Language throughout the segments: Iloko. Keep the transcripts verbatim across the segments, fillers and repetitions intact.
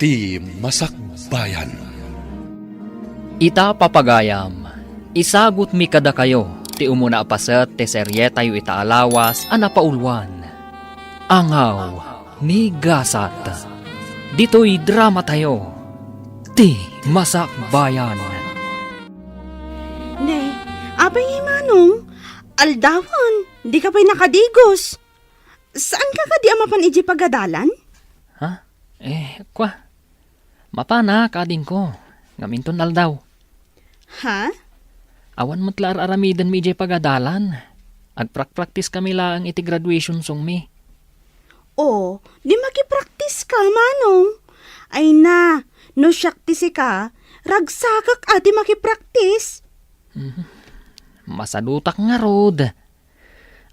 Ti Masakbayan. Ita, papagayam, isagutmi kadakayo ti umuna a paset ti serietayo ita a lawas a napauluan, Angaw ni Gasat. Ditoy dramatayo, Ti Masakbayan. Ne, apay ngay, Manong? Aldawen, dika pay nakadigos. Saanka kadi a mapan idiay pagadalan? Ha? Eh, kwa? Mapanak, adingko. Ngem inton aldaw. Ha? Awan met la ar-aramidenmi idiay pagadalan. Agprakpraktiskami laeng iti graduation songmi. O, di makipraktiska, Manong. Ay na, no siak ti sika, ragsakak a ti makipraktis. Mhm. Masadutak ngarud.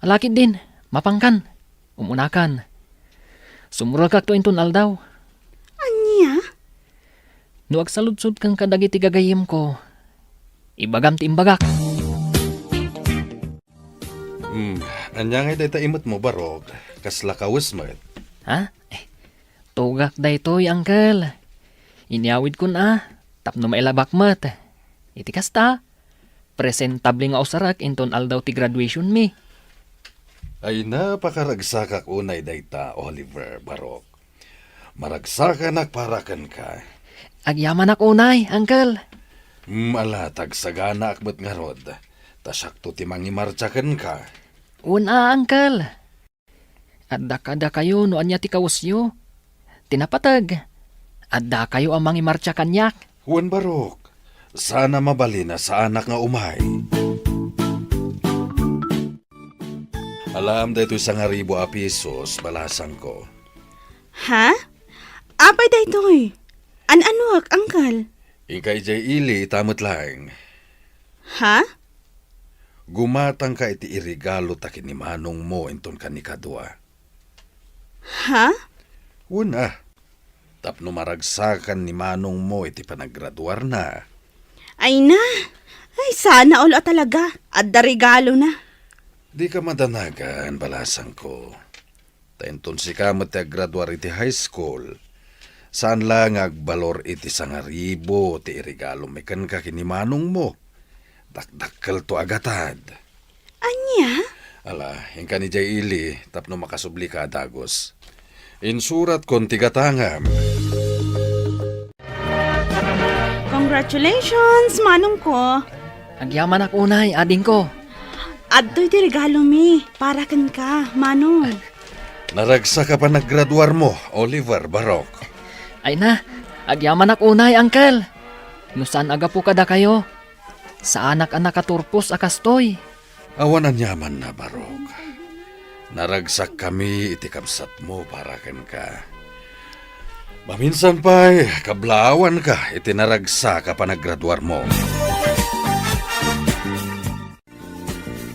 Ala ketdin, mapankan. Umunakan. Sumrekakto inton aldaw. Ania? No agsaludsodkan kadagiti gagayyemko, ibagam ti imbagak. Hmm, ania ngay dayta imetmo, Barok? Kasla kawes met. Ha? Eh, tugak daytoy, Uncle. Inyawidkon a, tapno mailabak met. Iti kasta, presentable nga usarek inton aldaw ti graduationmi. Ay, napakaragsakak unay dayta, Oliver, Barok. Maragsakanak para kenka. Agyamanak unay, Uncle. Hmm, ala, ta agsaganaak met ngarud. Ta siakto ti mangimartsa kenka. Wen a, Uncle. Adda kadakayo no ania ti kawesyo. Ti napateg, addakayo a mangimartsa kaniak. Wen, Barok, saan a mabalin a saanak nga umay. Alaem daytoy sangaribu a pisos, balasangko. Ha? Apay daytoy? An-anuak, Uncle? Inka idiay ili ita met laeng. Ha? Gumatangka iti iregalo ta ken ni manongmo inton kanikadua. Ha? Wen a, tapno maragsakan ni manongmo iti panagraduarna. Ay na! Ay, sana all a talaga. Adda regalona. Dika madanagan, balasangko. Ta inton sika met ti aggraduar iti high school, saan la nga agbalor iti sangaribu ti iregalomi kenka ken ni manongmo. Dakdakkelto a gatad. Ania? Ala, inkan idiay ili tapno makasublika a dagus. Insuratkon ti gatangam. Congratulations, manongko. Agyamanak unay, adingko. Adtoy ti regalomi para kenka, manong. Naragsak a panagraduarmo, Oliver, Barok. Ay na, agyamanak unay, Uncle. No saan a gapu kadakayo, saanak a nakaturpos a kastoy. Awan aniamanna, Barok. Naragsakkami iti kabsatmo para kenka. Maminsan pay, kablaawanka iti naragsak a panagraduarmo.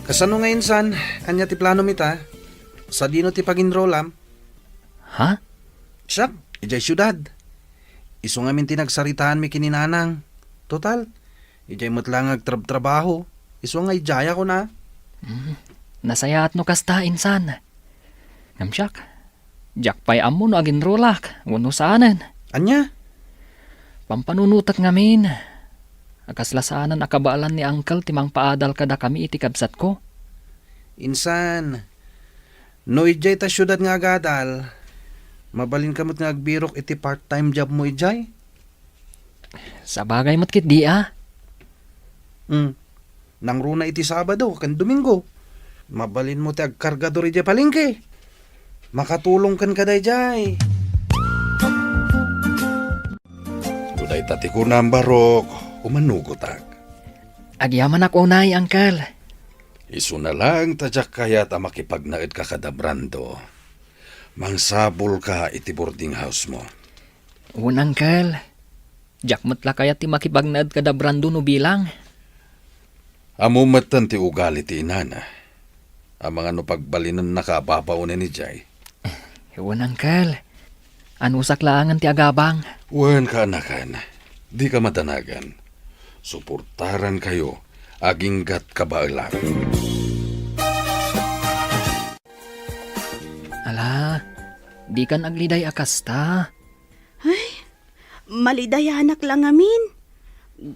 Kasano nga insan? Ania ti planom ita? Sadino ti pag-enrollam? Ha? Siak, idiay siudad. Isu ngamin ti nagsaritaanmi ken ni nanang. Total, idiay met la nga agtrabtrabaho. Isu nga idiay a kuna. Hmm. Nasayaat no kasta, insan. Ngem siak, diak pay ammo no aginrolak wenno saanen. Ania? Pampanunotek ngamin. A kasla saanen a kabaelan ni Uncle ti mangpaadal kadakami iti kabsatko. Insan, no idiay ta siudad nga agadal, mabalinka met nga agbirok iti part-time jobmo idiay. Sabagay met ketdi a. Hmm. Nangruna iti Sabado ken Domingo. Mabalinmo ti agkargador idiay palengke. Makatulong kenka daydiay. No dayta ti kunam, Barok, umanugotak. Agyamanak unay, Uncle. Isuna laeng ta diak kayat a makipagnaedka kada Brando. Mangsapulka iti boarding house-mo. Wen, Uncle. Diak met la kayat ti makipagnaed kada Brando no bilang. Ammo metten ti ugali ti inana. Amangan no pagbalinennaka a babaonen idiay. Wen, Uncle. Anusak laengen ti agabang. Wen, kaanakan. Dika madanagan. Suportarankayo aginggat kabaelan. Ala, dikan agliday a kasta. Ay, Malidayanak la ngamin.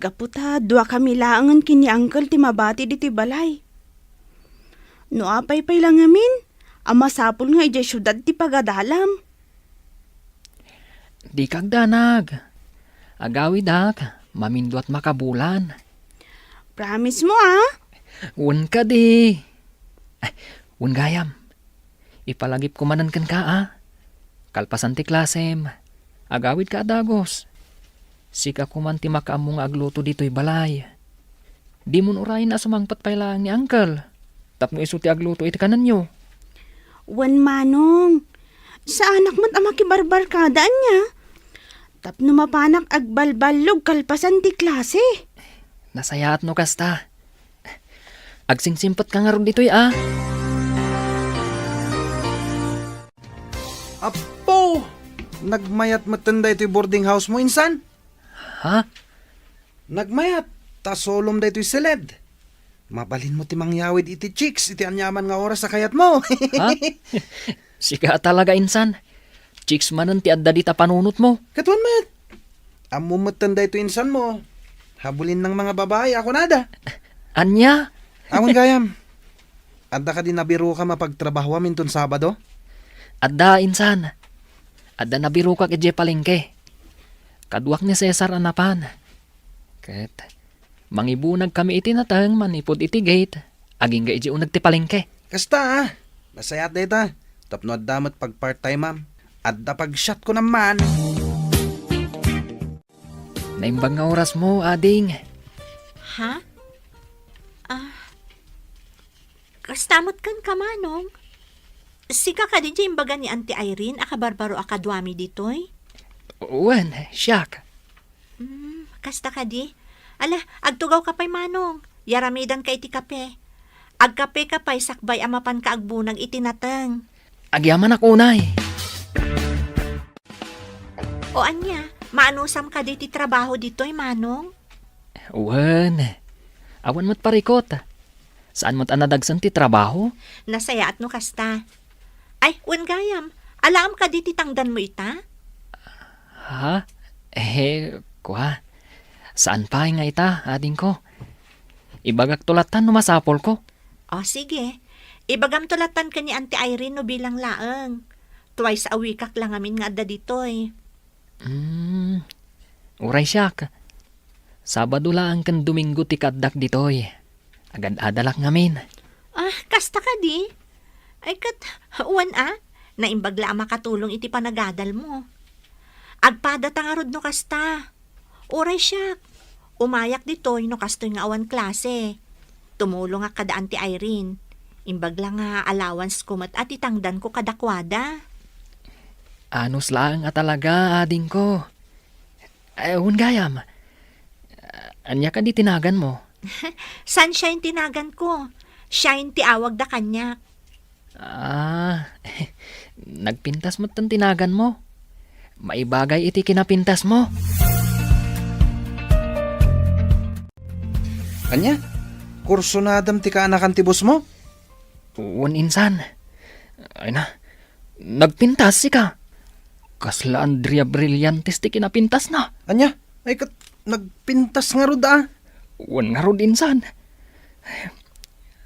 Gapu ta duakami laengen ken ni Uncle ti mabati ditoy balay. No apay pay la ngamin, a masapul nga idiay siudad ti pagadalam. Dika agdanag. Agawidak, maminduat makabulan. Promise mo, ah? Wen kadi. Ay, wen gayam. Ipalagipko manen kenka, a. Kalpasan ti klasem, agawidka a dagus. Sika koman ti makaammo nga agluto ditoy balay. Dimon urayen a sumangpet pay laeng ni Uncle tapno isu ti agluto iti kanenyo. Wen, Manong. Saanak met a makibarbarkada ania. Tapno mapanak agbalballog kalpasan ti klase. Nasayaat no kasta. Agsingsimpet ka ngarud ditoy, a. Apo! Nagmayat metten daytoy boarding house mo, insan? Ha? Nagmayat, ta solom daytoy siled. Mabalinmo ti mangyawid iti chicks iti aniaman nga oras a kayatmo. Ha? Sika a talaga, insan. Chicks manen ti adda dita panunotmo. Katuan met. Ammom metten daytoy insanmo. Habulin ng mga babae a kunada. Ania? Awan gayam. Adda kadi nabirokam a pagtrabahoam inton Sabado? Adda, insan. Adda nabirokak idiay palengke. Kaduak ni Cesar a napan. Ket mangibunagkami iti nateng manipud iti gate, agingga idiay uneg ti palengke. Kasta, a. Nasayaat dayta. Tapno adda met pag-part-time-am. Adda pag-shot ko naman. Naimbag nga orasmo, ading. Ha? Ah, kasta met kenka, Manong? Sika kadi ti imbaga ni Auntie Irene a kabarbaro a kaduami ditoy? Wen, siak. Hmm, kasta kadi? Ala, agtugawka pay, Manong. Yaramidanka iti kape. Agkapeka pay sakbay a mapanka agbunag iti nateng. Agyamanak unay. O ania, maanusam kadi ti trabaho ditoy, Manong? Wen, awan met parikot. Saan met a nadagsen ti trabaho? Nasayaat no kasta. Ay, wen gayam, alaem kadi ti tangdanmo ita? Ha? Eh, kua. Saan pay nga ita, adingko. Ibagakto lattan no masapulko. O, sige. Ibagamto lattan ken ni Auntie Irene no bilang laeng. Twice a week-ak la ngamin nga adda ditoy. Hmm. Uray siak. Sabado laeng ken Domingo ti kaaddak ditoy. Agad-adalak ngamin. Ah, kasta kadi? Ay, ket, wen a, naimbag la a makatulong iti panagadalmo. Agpadata ngarud no kasta. Uray siak, umayak ditoy no kastoy nga awan klase. Tumulongak kada Auntie Irene. Imbag la nga allowance ko met a ti tangdanko kadakuada. Anus laeng a talaga, adingko. Eh, wen gayam. Ania kadi ti naganmo? Sunshine ti naganko. Shine ti awagda kaniak. Ah, nagpintas metten ti naganmo. Maibagay iti kinapintasmo. Ania? Kursunadam ti kaanakan ti bossmo? Wen, insan. Ay na, nagpintas sika. Kasla Andrea Brillantes ti kinapintasna. Ania? Ay ket nagpintas ngarud a. Wen ngarud, insan.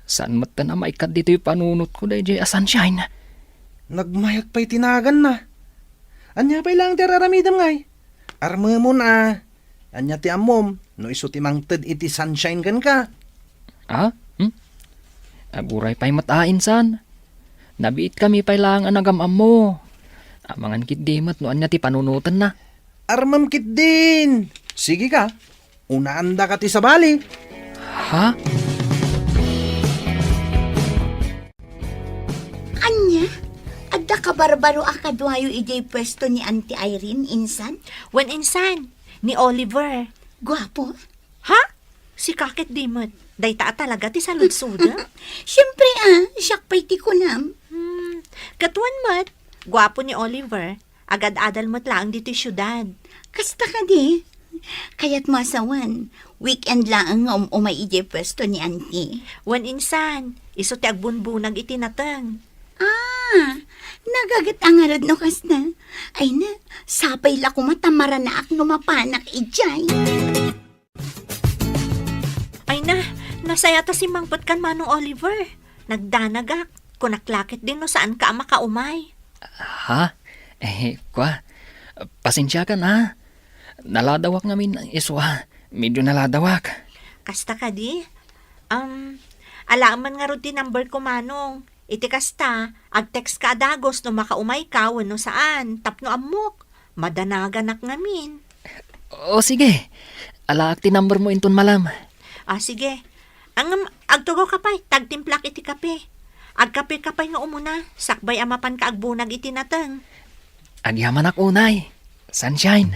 Saan metten a maikkat ditoy panunotko daydiay a Sunshine. Nagmayat pay ti naganna. Ania pay laeng ti ar-aramidem ngay? Armemon a. Ania ti ammom no isu ti mangted iti Sunshine kenka? Ah? Hmm? Aguray pay met a, insan. Nabiitkami pay laeng a nagam-ammo. Amangan ketdi met no ania ti panunotenna. Armem ketdin. Sige ka. Unaandaka ti sabali. Ha? Ania? Adda kabarbaro a kaduayo idiay puesto ni Auntie Irene, insan? Wen, insan, ni Oliver. Guapo? Ha? Sika ketdi met. Dayta a talaga ti saludsodem? Siempre a, siak pay ti kunam. Hmm, ket wen met, guapo ni Oliver. Agad-adal met laeng ditoy siudad. Kasta kadi? Kayatmo a sawen, weekend laeng nga um-umay idiay puesto ni Auntie. Wen, insan, isu ti agbunbunag iti nateng. Ah, Nagaget a ngarud no kasta. Ay na, sapay la koma ta maranaak no mapanak idiay. Ay na, nasayata simmangpet kan Manong Oliver. Nagdanagak. Kunak la ketdin no saanka a makaumay. Ha? Eh, kwa, pasensiakan, ha? Naladawak ngamin isu a. Medyo naladawak. Kasta kadi? Um, alaem man ngarud ti number ko, Manong. Iti kasta, ag-textka a dagus no makaumayka wenno saan, tapno ammok. Madanaganak ngamin. O, sige. Alaak ti number mo inton malem. Ah, sige. Ngem, agtugawka pay, ta agtimplak iti kape. Agkapeka pay nga umuna, sakbay a mapanka agbunag iti nateng. Agyamanak unay, Sunshine.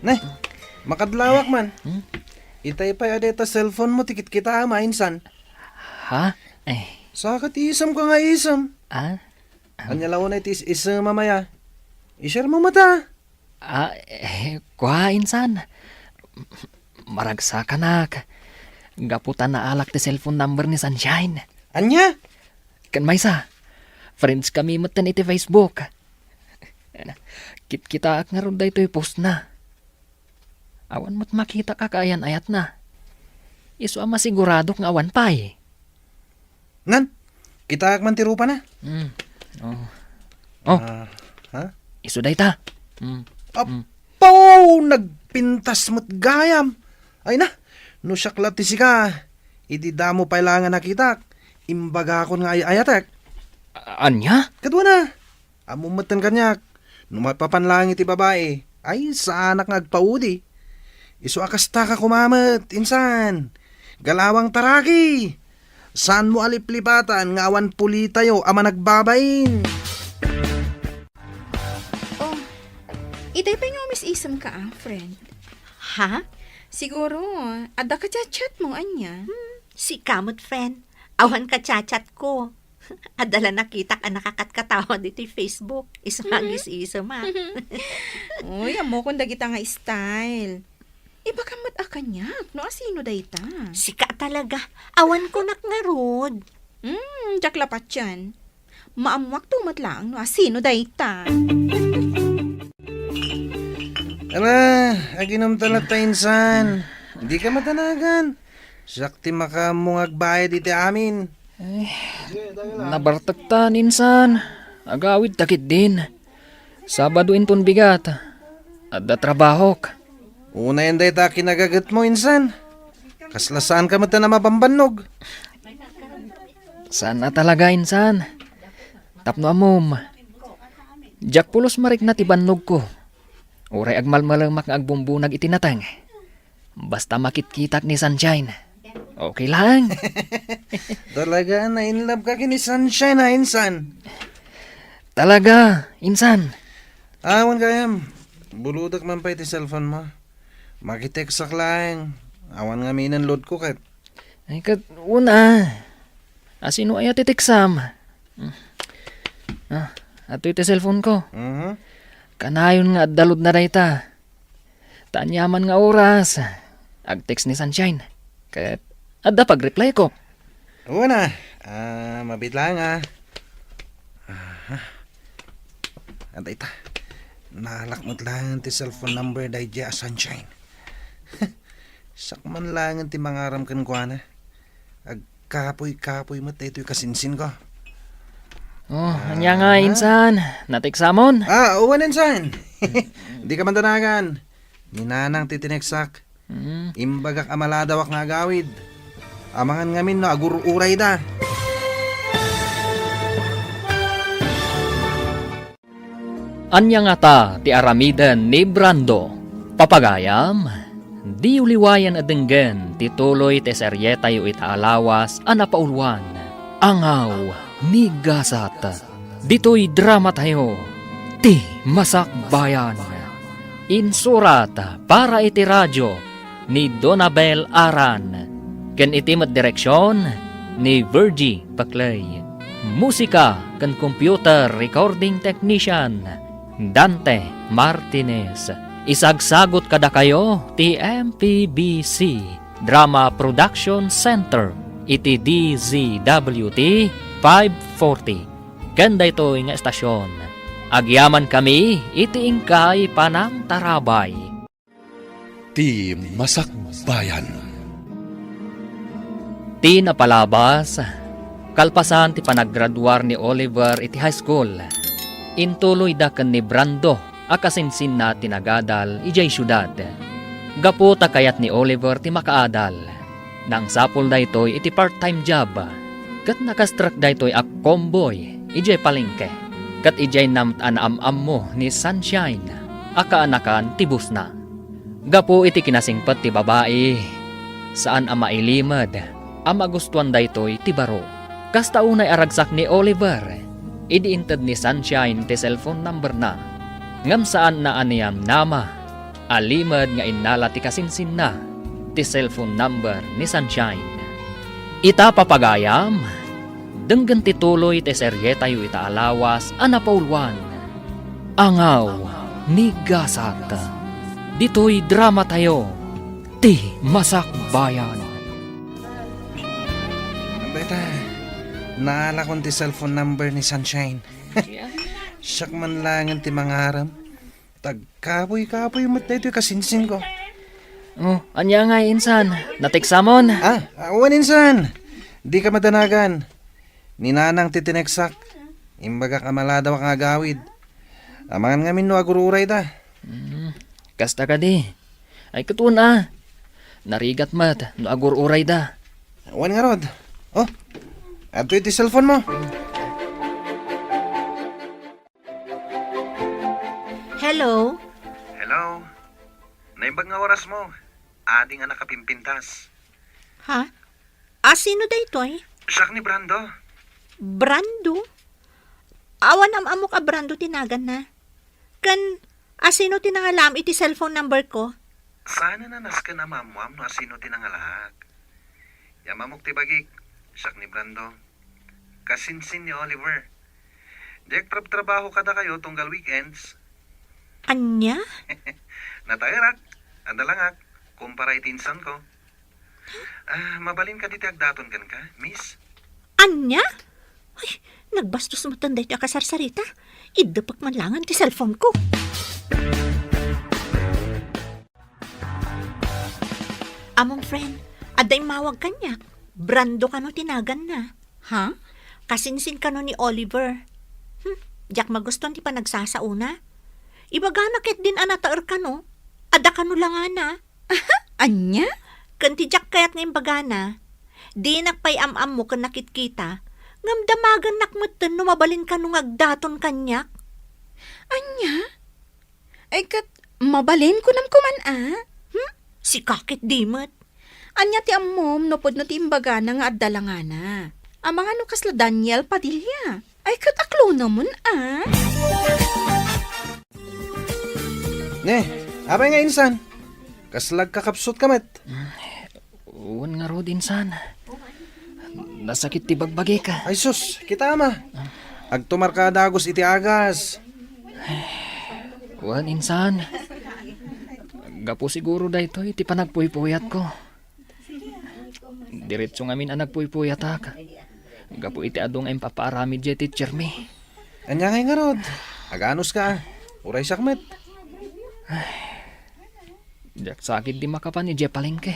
Ne, makadlawak man. Hmm? Itay pay a dayta cellphone mo ti kitkitaem a insan. Ha? Eh. Saka ti isemka nga isem. Ah? Ania la unay ti is-, isem a maya? I-share mo met a. Ah, eh, kwa, insan. Maragsakanak. Gapu ta naalak ti cellphone number ni Sunshine. Ania? Ken maysa, friends kami metten iti Facebook. Kitkitaak ngarud daytoy postna. Awan met makitak a kaayan-ayatna. Isu a masiguradok nga awan pay. Ngan, kitaak man ti rupana. Mm. Oh. Oh. Ah, ha? Isu dayta. Mm. Mm. Apo, nagpintas met gayam. Ay na, no siak la ti sika, idi damo pay la nga nakitak, imbagakon nga ay-ayatek. A-, ania? Kaduana, ammom metten kaniak, no maipapan laeng iti babai, ay, saanak nga agpaudi. Isu a kastaka koma met, insan. Galawang taraki! Saanmo a liplipatan nga awan pulitayo a managbabain? Oh, itay pay nga umis-isemka, ah, friend. Ha? Siguro, adda ka chat-chat mo, ania? Hmm, sika met, friend. Awan ka chat-chat ko. Adda la nakitak a nakakatkatawa ditoy Facebook. Isu nga Mhm. agis-isem, ah. Uy, ammokon dagita nga style. Ibagam met a kaniak, no asino dayta? Sika talaga. Awan kunak ngarud. Hmm, diak la patien. Maammuakto met laeng no asino dayta. Ala, aginumta latta, insan. Dika madanagan. Siak ti makaammo nga agbayad iti amin. Eh, nabartektan, insan. Agawidta ketdin. Sabado inton bigat. Adda trabahok. Unayen dayta a kinagagetmo, insan. Kasla saanka met a mabambannog. Saan a talaga, insan. Tapno ammom, diak pulos marikna ti bannogko. Uray agmalmalemak nga agbumbunag iti nateng. Basta makitkitak ni Sunshine, okay lang. Talaga, na-in love ka ken ni Sunshine, ha, insan? Talaga, insan. Awan gayam. Bulodek man pay ti cellphone mo. Makitekstak laeng. Awan ngamin load ko ket. Ay, ket una. Asino aya ti teksam? Ah, adtoy ti cellphone ko. Mhm. Kanayon nga adda load na dayta. Ta aniaman nga oras, ag-text ni Sunshine. Ket adda pag-reply ko. Una, ah, mabit lang, ah. Aha. Adda ita. Naalak met lang ti cellphone number daydiay a Sunshine. Siak man lang ti mangaram kenkuana. Agkapuy-kapuy met daytoy kasinsin ko. Oh, ania nga, ah, insan? Nateksamon? Ah, wen, insan. Dika man danagan. Ni Nanang ti tineksak. Mm. Imbagak a maladawak nga agawid. Amangan ngamin no agur-urayda. Ania ngata ti aramiden ni Brando? Papagayam, diyo liwayen a denggen ti tuloy ti serietayo ita a lawas a napauluan, Angaw ni Gasat. Ditoy dramatayo, Ti Masakbayan. Insurat para iti radyo ni Donabel Aran, ken iti met direksion ni Virgie Paclay. Musika ken computer recording technician, Dante Martinez. Isagsagut kadakayo ti M P B C Drama Production Center. iti D Z W T five forty, ken daytoy nga estasion, agyamankami iti inkay panangtarabay. Ti Masakbayan. Ti napalabas, kalpasan ti panaggraduar ni Oliver iti high school, intuloyda ken ni Brando a kasinsinna ti nagadal idiay siudad. Gapu ta kayat ni Oliver ti makaadal, nangsapul daytoy iti part-time job, ket nakastrek daytoy a convoy idiay palengke, ket idiay naam-, a naam-ammo ni Sunshine a kaanakan ti boss-na. Gapu iti kinasingpet ti babai, saan a mailimed a magustuan daytoy ti baro. Kasta unay a ragsak ni Oliver idi inted ni Sunshine ti cellphone number-na. Ngem saanna a niyamnama a limed nga innala ti kasinsinna ti cellphone number ni Sunshine. Ita, papagayam, denggen ti tuloy ti serietayo ita a lawas a napauluan, Angaw ni Gasat. Ditoy dramatayo, Ti Masakbayan. Beta, naalakon ti cellphone number ni Sunshine. Siak man laengen ti mangarem. Tagkapuy-kapuy met daytoy kasinsinko. Oh, ania ngay, insan? Nateksamon? Ah, ah, wen, insan. Dika madanagan. Ni Nanang ti tineksak. Imbagak a maladawak nga agawid. Amangan ngamin no agur-urayda. Hmm, kasta kadi. Ay, ket wen a. Narigat met no agur-urayda. Wen ngarud. Oh, adtoy ti cellphone mo. Hello? Hello? Naimbag nga oras mo. Adi nga nakapimpintas. Ha? A, sino daytoy? Siak ni Brando. Brando? Awan am-ammok a Brando ti naganna. Ken, a, sino ti nangalaam iti cellphone number ko? Saan a nasken a maammoam no a sino ti nangalaak. Yam-amok ti bagik, siak ni Brando. Kasinsin ni Oliver. Diak trabtrabaho kadakayo tunggal weekends. Ania? Nataerak. Adda langak. Kumpara iti insanko. Ah, mabalin kadi ti agdaton kenka, miss? Ania? Ay, nagbastos metten daytoy a kasarsarita. Iddepek man laengen ti cellphone ko. Ammom, friend, adda immawag kaniak. Brando kano ti naganna. Ha? Kasinsin kano ni Oliver. Hmm, diak magustuan ti panagsasaona. Ibagana ketdin a nataer kano. Adda kano langana. Aha, ania? Ken ti diak kayat nga imbagana, dinak pay am-ammo ken nakitkita, ngem damagennak metten no mabalin kano nga agdaton kaniak. Ania? Ay, ket mabalin kunam koman a? Hmm? Sika ketdi met. Ania ti ammom no pudno ti imbagana nga adda langana? Amangan no kasla Daniel Padilla. Ay, ket aklonamon a? Ne, apay nga insan? Kasla agkakapsutka met? Wen ngarud, insan. Nasakit ti bagbagik. Ay sus, kita ama. Agtumarka a dagus iti agas. Wen, insan. Gapu siguro daytoy ti panagpuypuyatko. Diretso ngamin a nagpuypuyatak. Gapu iti adu nga impapaaramid diay teachermi. Ania ngay ngarud? Aganuska. Uray siak met. Diak sa ketdi makapan idiay palengke.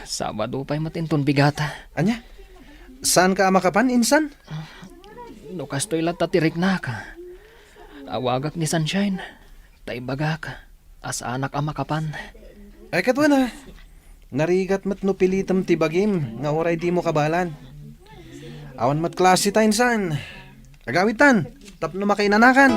Sabado pay met inton bigata. Ania? Saanka a makapan, insan? No kastoy latta ti riknak, awagak ni Sunshine, ta ibagak a saanak a makapan. Ay, ket wen a. Narigat met no pilitem ti bagim nga uray dimo kabaelan. Awan met klase ta, insan. Agawidtan tapno makainanakan.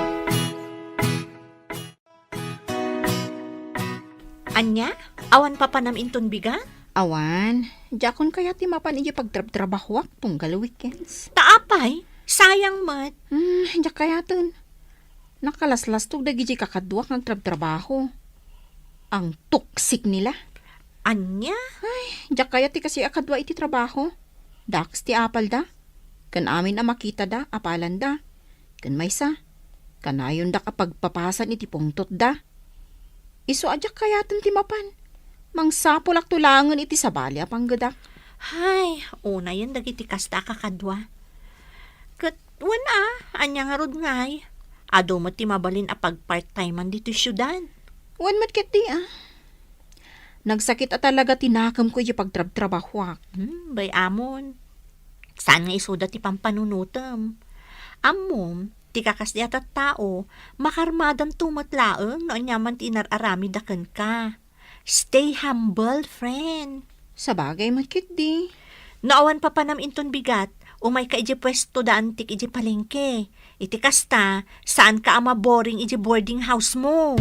Ania? Awan papanam inton bigat? Awan. Diakon kayat ti mapan idiay pagtrabtrabahoak tunggal weekends. Ta apay? Sayang met. Hmm, diak kayaten. Nakalaslastog dagiti kakaduak nga agtrabtrabaho. Ang toxic nila. Ania? Ay, diak kayat ti kasi a kadua iti trabaho. Dakes ti apalda. Ken amin a makitada, apalanda. Ken maysa, kanayondak a pagpapasan iti pungtotda. Isu a diak kayaten ti mapan. Mangsapulakto laengen iti sabali a panggedak. Hay, unayen dagiti kasta a kakadua. Ket wen a, ania ngarud ngay? Adu met ti mabalin a pagpart-timean ditoy siudad. Wen met ketdi, a. Nagsakit a talaga ti nakemko iti pagtrabtrabahoak. Hmm, bay-amon. Saan nga isuda ti pampanunotem? Ammom, ti kakasdiay a tattao, makarmadanto met laeng no aniaman ti inar-aramidda kenka. Stay humble, friend. Sabagay met ketdi. No awan papanam inton bigat, umayka idiay puesto da antik idiay palengke. Iti kasta, saanka a maboring idiay boarding house mo.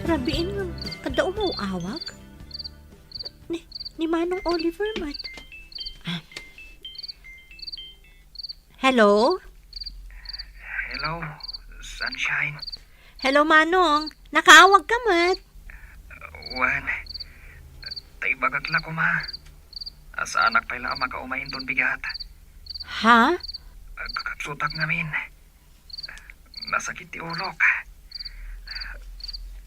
Rabiin nga, adda umaw-awag? Ni, ni Manong Oliver met. Ah. Hello? Hello, Sunshine. Hello, Manong. Nakaawag ka met? Wen, ta ibagak la koma. Saanak pay la a makaumay inton bigat. Ha? Agkakapsutak ngamin. Nasakit ti ulok.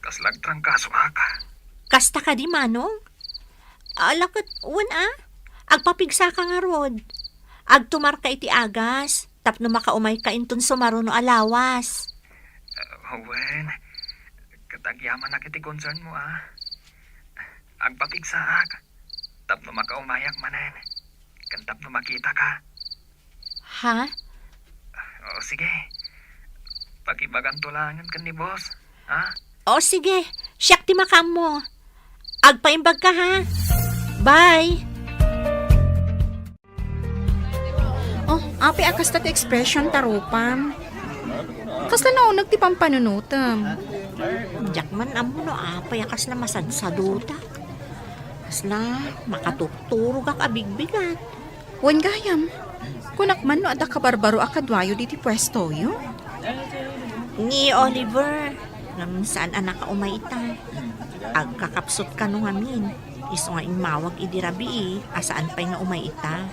Kasla agtrangkasoak. Kasta kadi, Manong? Ala ket, wen a, agpapigsaka ngarud. Agtumarka iti agas, tapno makaumayka inton sumaruno a lawas. Ah, wen, ket agyamanak iti concern mo, a. Agpapigsaak, tapno makaumayak manen, ken tapno makitaka. Ha? O, sige. Pakibaganto laengen ken ni boss, ha? O, sige. Siak ti makaammo. Agpaimbagka, ha? Bye! O, apay a kasta ti expression, tarupam? Kasla nauneg ti pampanunotem? Diak man ammo no apay a kasla masadsadutak. Kasla makaturturogak a bigbigat. Wen gayam, kunak man no adda kabarbaro a kaduayo ditoy puestoyo? Ni Oliver, ngem saan a nakaumay ita. Agkakapsut kano ngamin, isu nga immawag idi rabii a saan pay nga umay ita.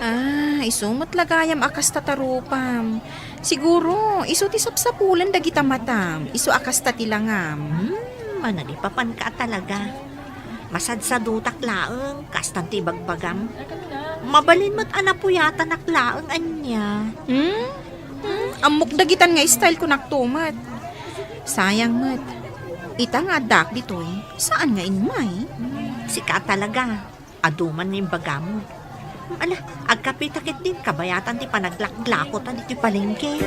Ah, isu met la gayam a kasta, tarupam. Siguro, isu ti sapsapulen dagita matam, isu a kasta ti langam. Hmm, managipapanka a talaga. Masadsadutak laeng, kastan ti ibagbagam. Mabalin met a napuyatanak laeng ania. Hmm? Hmm? Ammok dagitan nga style ko nakto met. Sayang met. Ita nga addaak ditoy, saan nga immay? Sika talaga. Adu man nga imbagam. Ala, agkapita ketdin, kabayatan ti panaglaklako ta ditoy palengke.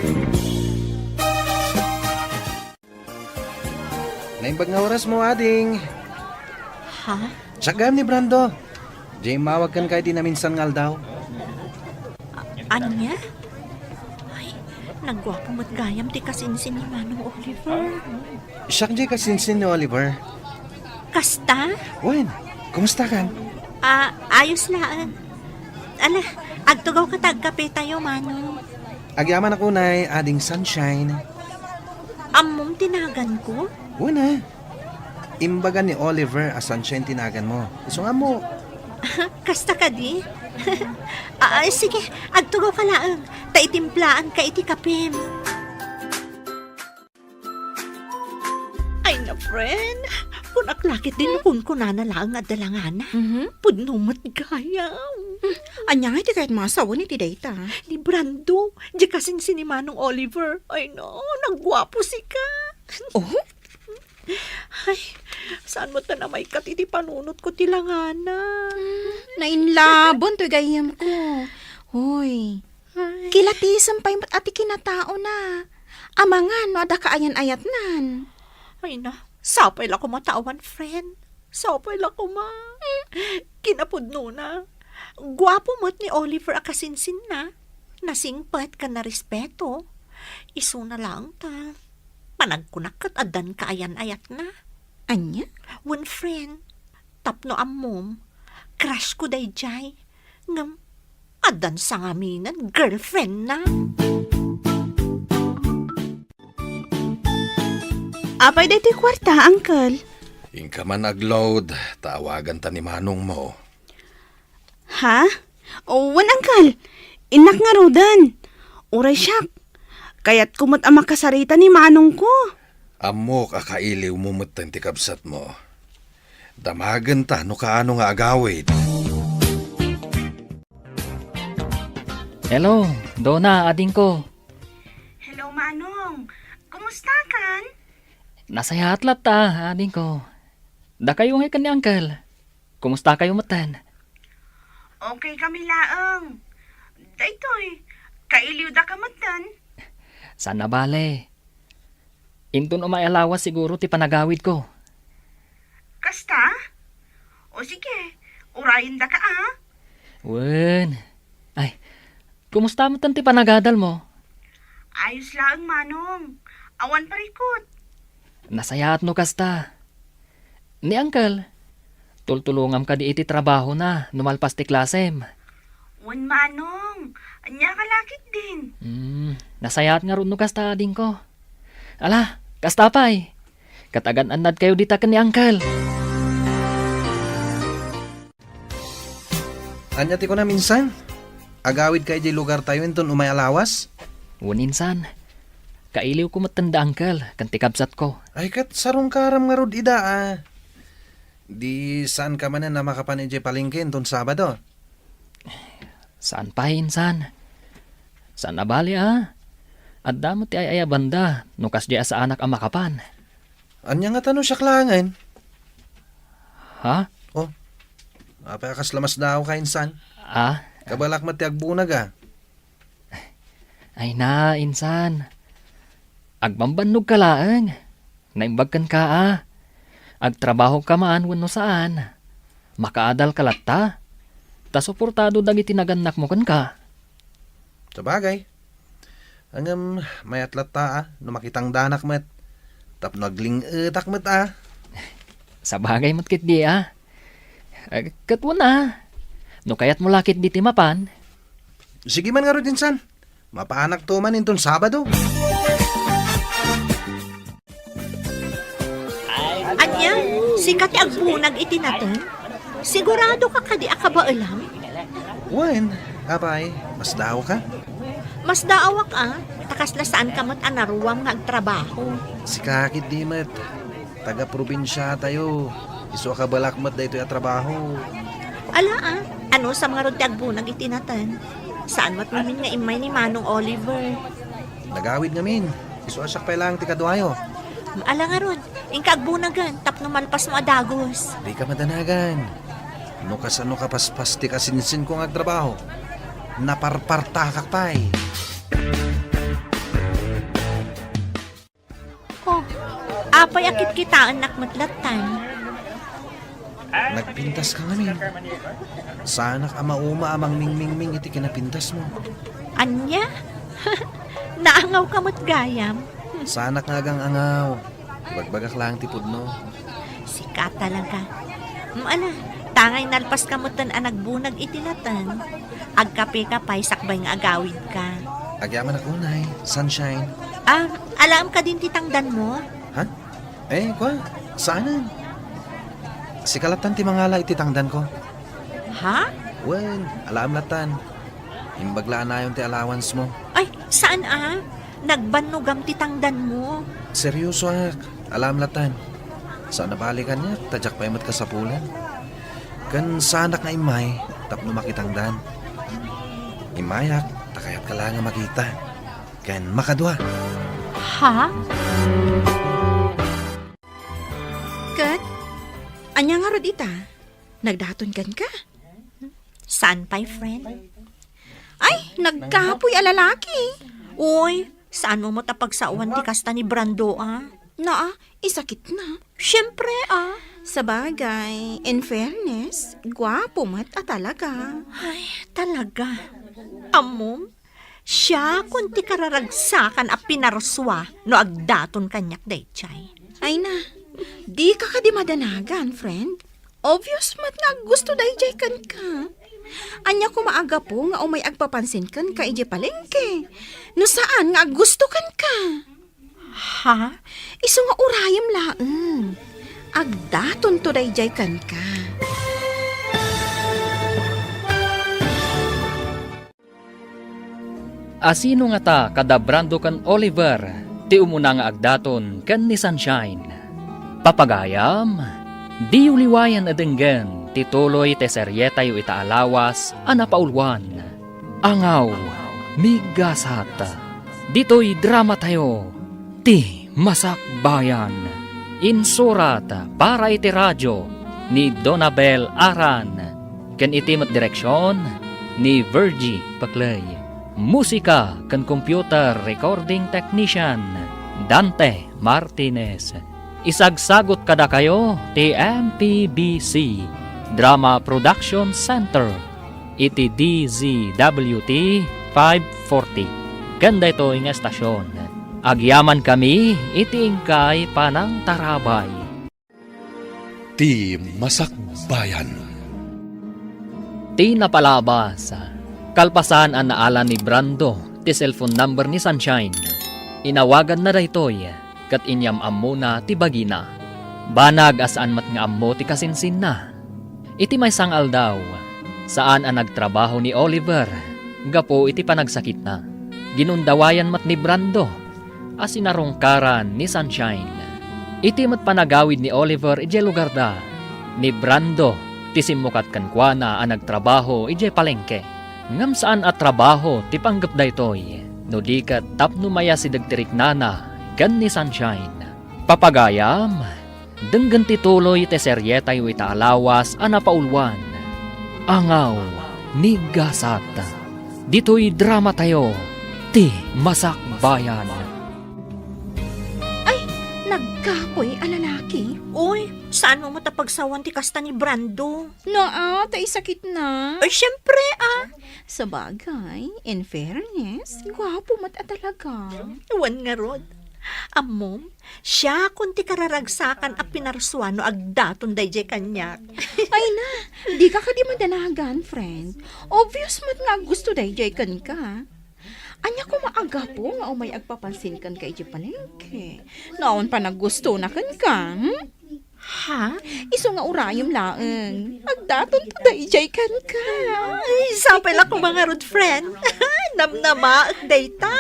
Naimbag nga oras mo, ading. Ha? Siak gayam ni Brando. Diay immawag kenka idi naminsan nga aldaw. A-, ania? Ay, nagguapo met gayam ti kasinsin ni Manong Oliver. Siak diay kasinsin ni Oliver. Kasta? Wen, kumustakan? Ah, ayos laeng. Ala, agtugawka ta agkapetayo, Manong. Agyamanak unay, Ading Sunshine. Ammom ti naganko? Wen a. Imbaga ni Oliver a Sunshine ti naganmo. Isu nga ammo. Kasta kadi? Ah, ah, sige, agtugawka laeng. Ta itimplaanka iti kapem. Ay na, friend. Kunak la ketdin no kunkunana laeng nga adda langana. Mhm. Pudno met gayam. Ania nga iti kayat masawen iti dayta? Ni Brando, diay kasinsin ni Manong Oliver. Ay na, nagguapo sika. Oh? Ay, saan met ta namaykat iti panunotko ti langana? Hmm, nainlaben toy gayyemko. Hoy, ay. Kilatisem pay met a ti kinataona. Amangan no adda kaayan-ayatnan. Ay na, sapay la koma ta awan friend. Sapay la koma. Kinapudnona, guapo met ni Oliver a kasinsinna. Nasingpet ken narespeto. Isuna laeng ta panagkunak ket addan kaayan-ayatna. Ania? Wen friend, tapno ammom, crush ko daydiay. Ngem, addan sangaminen girlfriendna. Apay daytoy kuarta, Uncle? Inka man agload, ta awaganta ni manongmo. Ha? O, wen, Uncle. Innak ngaruden. Uray siak, kayatko met a makasarita ni manongko. Ammok a kailiwmo metten ti kabsatmo. Damagenta no kaano nga agawid. Hello, Dona, adingko. Hello, Manong. Kumusta kan? Nasayaat latta, adingko. Dakayo ngay ken ni Uncle. Kumusta kayo metten? Okay kami laeng. Daytoy, kailiwda ka metten. Saan a bale. Inton umay a lawas siguro ti panagawidko. Kasta? O sige, urayendaka a. Wen. Ay, kumusta metten ti panagadalmo? Ayos laeng, Manong. Awan parikut. Nasayaat no kasta. Ni Uncle, tultulongam kadi iti trabahona no malpas ti klasem? Wen, Manong. Ania ka lakit din? Hmm, nasayaat ngarud no kasta, adingko. Ala, kasta pay. Ket agan-annad kayo dita ken ni Uncle. Ania ti kunam, insan? Agawidka idiay lugartayo inton umay a lawas? Wen, insan. Kailiwko metten da Uncle ken ti kabsatko. Ay, ket sarungkaram ngarud ida a. Di saanka manen a makapan idiay palengke inton Sabado? Saan pay, insan. Saan a bale a. Adda met ti ay-ayabanda no kasdiay a saanak a makapan. Ania ngata no siak laengen? Ha? Oh, apay a kasla masdaawka, insan? Ah? Kabalak met ti agbunag a. Ay na, insan. Agbambannogka laeng. Naimbag kenka a. Agtrabahoka man wenno saan, makaadalka latta. Ta suportado dagiti nagannakmo kenka. Sabagay. Ngem mayat latta a no makitangdanak met. Tapno agling-etak met a. Sabagay met ketdi a. Eh, ket wen a. No kayatmo la ketdi ti mapan. Sige man ngarud, insan. Mapanakto man inton Sabado. Ania, sika ti agbunag iti naten? Siguradoka kadi a kabaelam? Wen, apay, masdaawka? Masdaawak a, ta kasla saanka met a naruam nga agtrabaho. Sika ketdi met. Taga-probinsiatayo. Isu a kabalak met daytoy a trabaho. Ala a, anusam ngarud ti agbunag iti naten? Saan met ngamin nga immay ni Manong Oliver? Nagawid ngamin. Isu a siak pay laeng ti kaduayo. Ala ngarud, inka agbunagen tapno malpasmo a dagus. Dika madanagan. No kasano kapaspas ti kasinsinko nga agtrabaho, naparpartakak pay. Oh, apay a kitkitaennak met lattan? Nagpintaska ngamin. Saanak a mauma a mangmingmingming iti kinapintasmo. Ania? Naangawka met gayam? Saanak nga agang-angaw. Ibagbagak laeng ti pudno. Sika talaga. Mm, ala, tangay nalpaska metten a nagbunag iti naten. Agkapeka pay sakbay nga agawidka. Agyamanak unay, Sunshine. Ah, alaem kadin ti tangdanmo? Ha? Eh, kua, saanen. Sika lattan ti mangala iti tangdanko. Ha? Wen, alaem lattan. Imbag la a nayon ti allowance mo. Ay, saan a? Nagbannogam ti tangdanmo. Seryosoak. Alaem lattan. Saan a bale kaniak, ta diak pay met kasapulan. Ken saanak nga immay tapno makitangdan. Immayak, ta kayatka laeng a makita. Ken makadua. Ha? Ket, ania ngarud ita? Nagdaton kenka? Saan pay, friend? Ay, nagkapoy a lalaki. Uy, saan mo met a pagsaoan ti kasta ni Brando, a? Naa, isakit na. Siyempre, a. Sabagay, in fairness, guapo met a talaga. Ay, talaga. Ammom, siakon ti kararagsakan a pinarsua no agdaton kaniak daydiay. Ay na, dika kadi madanagan, friend. Obvious met nga aggusto daydiay kenka. Ania koma a gapu nga umay agpapansin kenka idiay palengke? No saan nga aggusto kenka? Ha? Isu nga urayem laeng. Agdatonto daydiay kenka. Asino ngata kada Brando ken Oliver ti umuna nga agdaton ken ni Sunshine? Papagayam, Diyo liwayan a denggen ti tuloy ti serietayo ita a lawas a napauluan, Angaw, Migasat. Ditoy dramatayo, Ti Masakbayan. Insurat para iti radio ni Donabel Aran, ken iti met direksion ni Virgie Paclay. Musika ken computer recording technician, Dante Martinez. Isagsagut kadakayo ti M P B C Drama Production Center iti D Z W T five forty. Ken daytoy nga estasion, agyamankami iti inkay panangtarabay. Ti Masakbayan. Ti napalabas, kalpasan a naala ni Brando ti cellphone number ni Sunshine, inawaganna daytoy ket inyam-ammona ti bagina. Banag a saan met nga ammo ti kasinsinna. Iti maysa nga aldaw, saan a nagtrabaho ni Oliver gapu iti panagsakitna. Ginundawayan met ni Brando a sinarungkaran ni Sunshine. Iti met panagawid ni Oliver idiay lugarda, ni Brando ti simmukat kenkuana a nagtrabaho idiay palengke. Ngem saan a trabaho ti panggep daytoy, no di ket tapno mayasideg ti riknana ken ni Sunshine. Papagayam, denggen ti tuloy ti serietayo ita a lawas a napauluan, Angaw, Migasat. Ditoy dramatayo, Ti Masakbayan. Ay, nagkapoy a lalaki. Uy, saan mo met a pagsawan ti kasta ni Brando? Naa, ta isakitna. Ay, syempre, ah. Sabagay, in fairness, gwapo met a talaga. Wen ngarud. Ammom, siakon ti kararagsakan a pinarsuano agdaton daydiay kaniak. Ay na, dika kadi madanagan, friend. Obvious met nga aggusto daydiay kenka. Ania koma a gapu nga umay agpapansin kenka idiay palengke? No awan panaggustona kenka, hmm? Ha? Isu nga urayem laeng. Agdatonto daydiay kenka. Ay, sapay la koma ngarud, friend. Namnamaek dayta.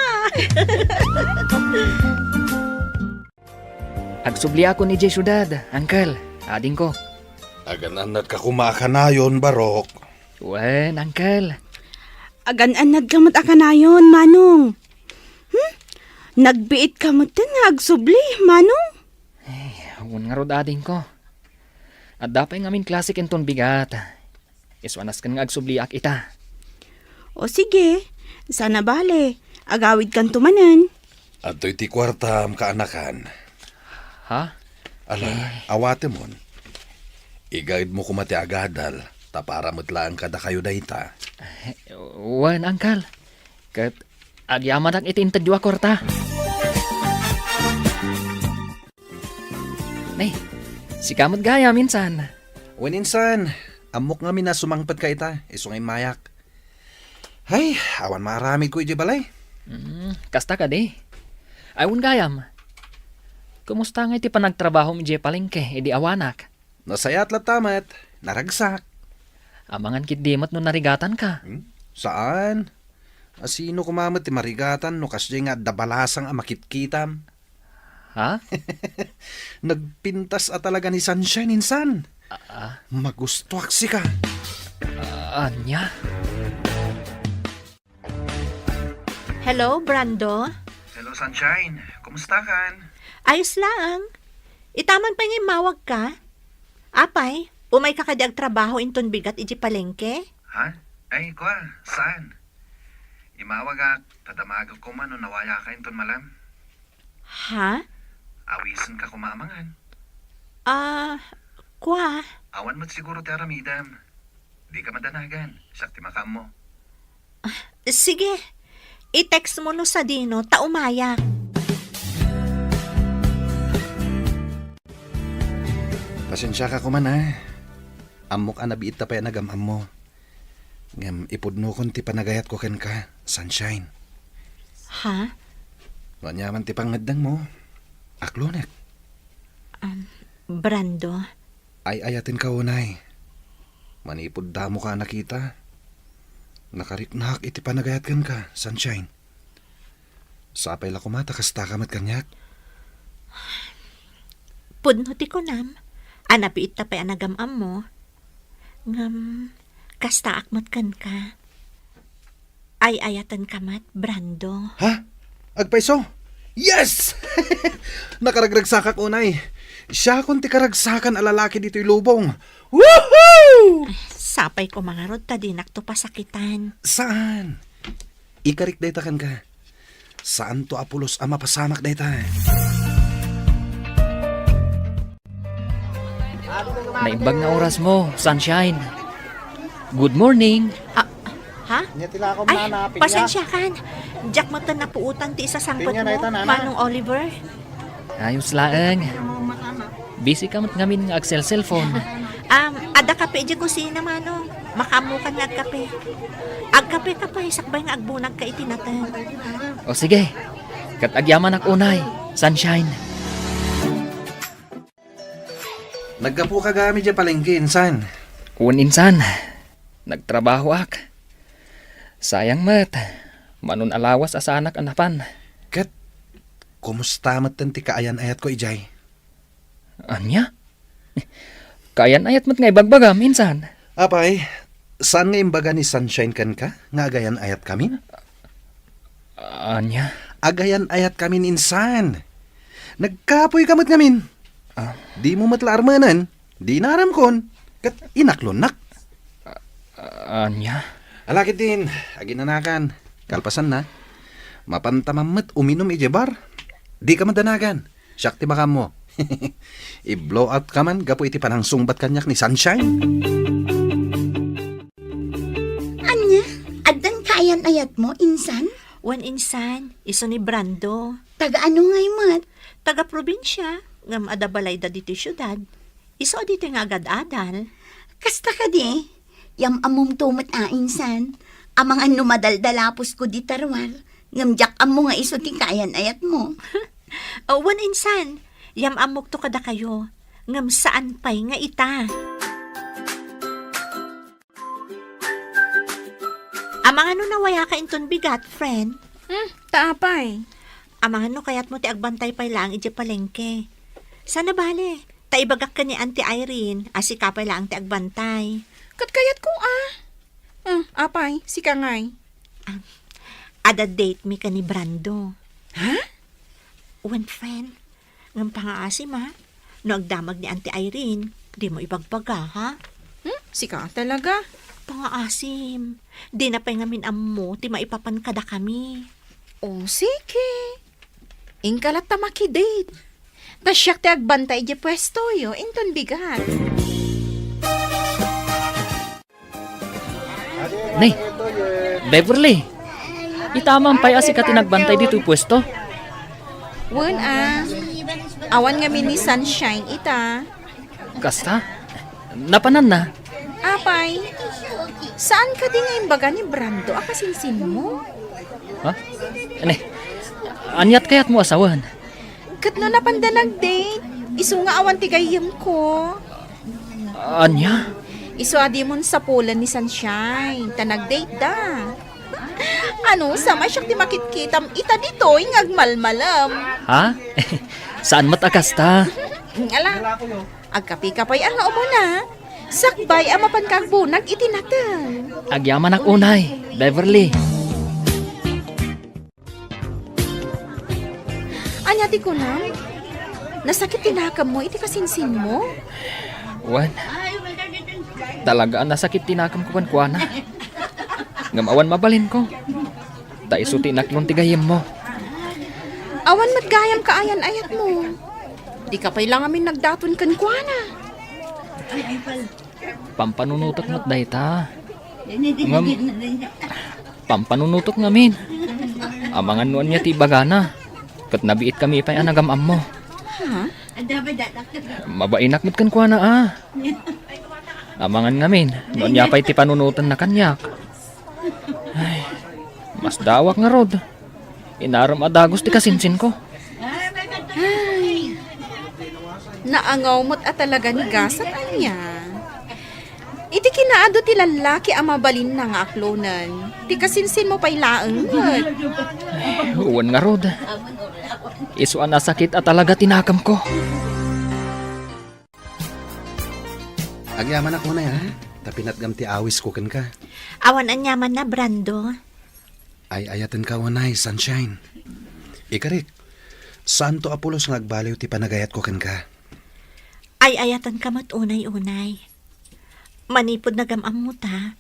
Agsubliakon idiay siudad, uncle, adingko. Agan-annatka koma a kanayon, Barok. Wen, uncle. Agan-annadka met a kanayon, Manong. Hmm? Nagbiitka metten nga agsubli, Manong? Ay, wen ngarud, adingko. Adda pay ngamin klasek inton bigat. Isu a nasken nga agsubliak ita. O sige, saan a bale, agawidkanto manen. Adtoy ti kuartam, kaanakan. Ha? Ala, Eh. awatemon. Igaedmo koma ti agadal, ta para met laeng kadakayo dayta. Eh, wen, uncle. Ket agyamanak iti intedyo a kuarta. Nay, sika met gayam insan. Wen insan, ammok ngamin a sumangpetka ita, isu nga immayak. Hay, awan maaramidko idiay balay. Mm, kasta kadi. Ay, wen gayam. Kumusta ngay ti panagtrabahom idiay palengke idi awanak? Nasayaat latta met, naragsak. Amangan ketdi met no narigatanka. Hmm? Saan? A, sino koma met ti marigatan no kasdiay nga adda balasang a makitkitam? Ha? Nagpintas a talaga ni Sunshine insan. Ah, ah. Magustuak sika. Ah, ania? Hello, Brando? Hello, Sunshine. Kumusta kan? Ayos laeng. Ita man pay nga immawagka? Apay, umayka kadi agtrabaho inton bigat idiay palengke? Ha? Ay, kua, saan? Imawagak, ta damagek koma no nawayaka inton malem. Ha? Awisenka koma amangan. Ah, kua. Awan met siguro ti aramidem. Dika madanagan, siak ti makaammo. Ah, sige. I-text mo no sadino, ta umayak. Pasensiaka koma, a. Ammok a nabiitta pay a nagam-ammo. Ngem ipudnokon ti panagayatko kenka, Sunshine. Ha? No aniaman ti pangngeddengmo, aklonek. Um, Brando. Ay-ayatenka unay. Manipud damoka a nakita, nakariknaak iti panagayat kenka, Sunshine. Sapay la koma ta kastaka met kaniak. Pudno ti kunam. A nabiitta pay a nagam-ammo. Ngem, kastaak met kenka. Ay-ayatenka met, Brando. Ha? Agpayso? Yes! Nakaragragsakak unay. Siakon ti karagsakan a lalaki ditoy lubong. Woohoo! Sapay koma ngarud ta dinakto pasakitan. Saan? Ikarik dayta kenka. Saanto a pulos a mapasamak dayta. Naimbag nga orasmo, Sunshine. Good morning. Ah, ha? Ay, pasensiakan. Diak met napuotan ti isasangpetmo, Manong Oliver. Ayos laeng. Busy ka met ngamin nga agselselpon. Um, adda kape idiay kusina, Manong. Makaammokan nga agkape. Agkapeka pay, sakbay nga agbunagka iti nateng. O sige. Ket agyamanak unay, Sunshine. Naggapuka gayam idiay palengke, insan? Wen, insan. Nagtrabahoak. Sayang met. Mano a lawas a saanak a napan. Ket, kumusta metten ti kaayan-ayatko idiay? Ania? Kaayan-ayat met nga ibagbagam, insan. Apay, saan nga imbaga ni Sunshine kenka nga agayan-ayatkami? Ania? Agayan-ayatkamin, insan. Nagkapoyka met ngamin. Ah. Dimo met la armenen, di inaramkon, ket inaklonnak. Ah, ania? Ala ketdin, aginanakan. Kalpasanna, mapantam met uminum idiay bar. Dika madanagan. Siak ti makaammo. I-blow out ka man gapu iti panangsungbat kaniak ni Sunshine. Ania? Addan kaayan-ayatmo, insan? Wen, insan, isu ni Brando. Taga ano ngay met? Taga probinsia, ngem adda balayda ditoy siudad. Isu a ditoy nga agad-adal. Kasta kadi? Yam-ammomto met a, insan. Amangan no madaldalaposko dita ruar, ngem diak ammo nga isu ti kaayan-ayatmo. O, wen, insan, yam-ammokto kadakayo, ngem saan pay nga ita. Amangan no nawayaka inton bigat, friend? Hmm, ta apay? Amangan no kayatmo ti agbantay pay laeng idiay palengke. Saan a bale, ta ibagak ken ni Auntie Irene a sika pay laeng ti agbantay. Ket kayatko a. Hmm, apay, sika ngay? Ah, adda date mi ken ni Brando. Ha? Wen, friend. Ngem pangaasim, ha? No agdamag ni Auntie Irene, dimo ibagbaga, ha? Hmm? Sika talaga? Pangaasim. Dina pay ngamin ammo ti maipapan kadakami. O, sige. Inka latta makidate. Ta siak ti agbantay idiay puestoyo, inton bigat. Ne, Beverly, ita man pay a sika ti nagbantay ditoy puesto? Wen a, awan ngamin ni Sunshine ita. Kasta? Napananna? Apay, saan kadi nga imbaga ni Brando a kasinsinmo? Ha? Ne, aniat kayatmo a sawen? Ket no napanda nag-date, isu nga awan ti gayyemko. Ania? Isu a dimon sapulen ni Sunshine, ta nag-date da. Ano, sama siak ti makitkitam ita ditoy nga agmalmalem. Ha? Saan met a kasta? Ala, agkapeka pay a nga umuna. Sakbay a mapanka agbunag iti nateng. Agyamanak unay, Beverly. Ania ti kunam? Nasakit ti nakemmo iti kasinsinmo? Wen, talaga a nasakit ti nakemko kenkuana. Ngem awan mabalinko. Ta isu ti inaklon ti gayyemmo. Awan met gayam kaayan-ayatmo. Dika pay la ngamin nagdaton kenkuana. Pampanunotek met dayta. Ngem, pampanunotek ngamin. Amangan no ania ti ibagana. Ket nabiitkami pay a nagam-ammo. Ha? Mabainak met kenkuana a. Amangan ngamin no ania pay ti panunotenna kaniak. Ay, masdaawak ngarud. Inaram a dagus ti kasinsinko. Ay, naangaw met a talaga ni gasat ania. Iti kinaadu ti lallaki a mabalinna nga aklonen, ti kasinsinmo pay laeng met. Ay, wen ngarud. Isu a nasakit a talaga ti nakemko. Agyamanak unay, ha? Ta pinatgam ti awisko kenka. Awan aniamanna, Brando. Ay-ayatenka unay, Sunshine. Ikarik, saanto a pulos nga agbaliw ti panagayatko kenka. Ay-ayatenka met unay-unay. Manipud nagam-ammo ta,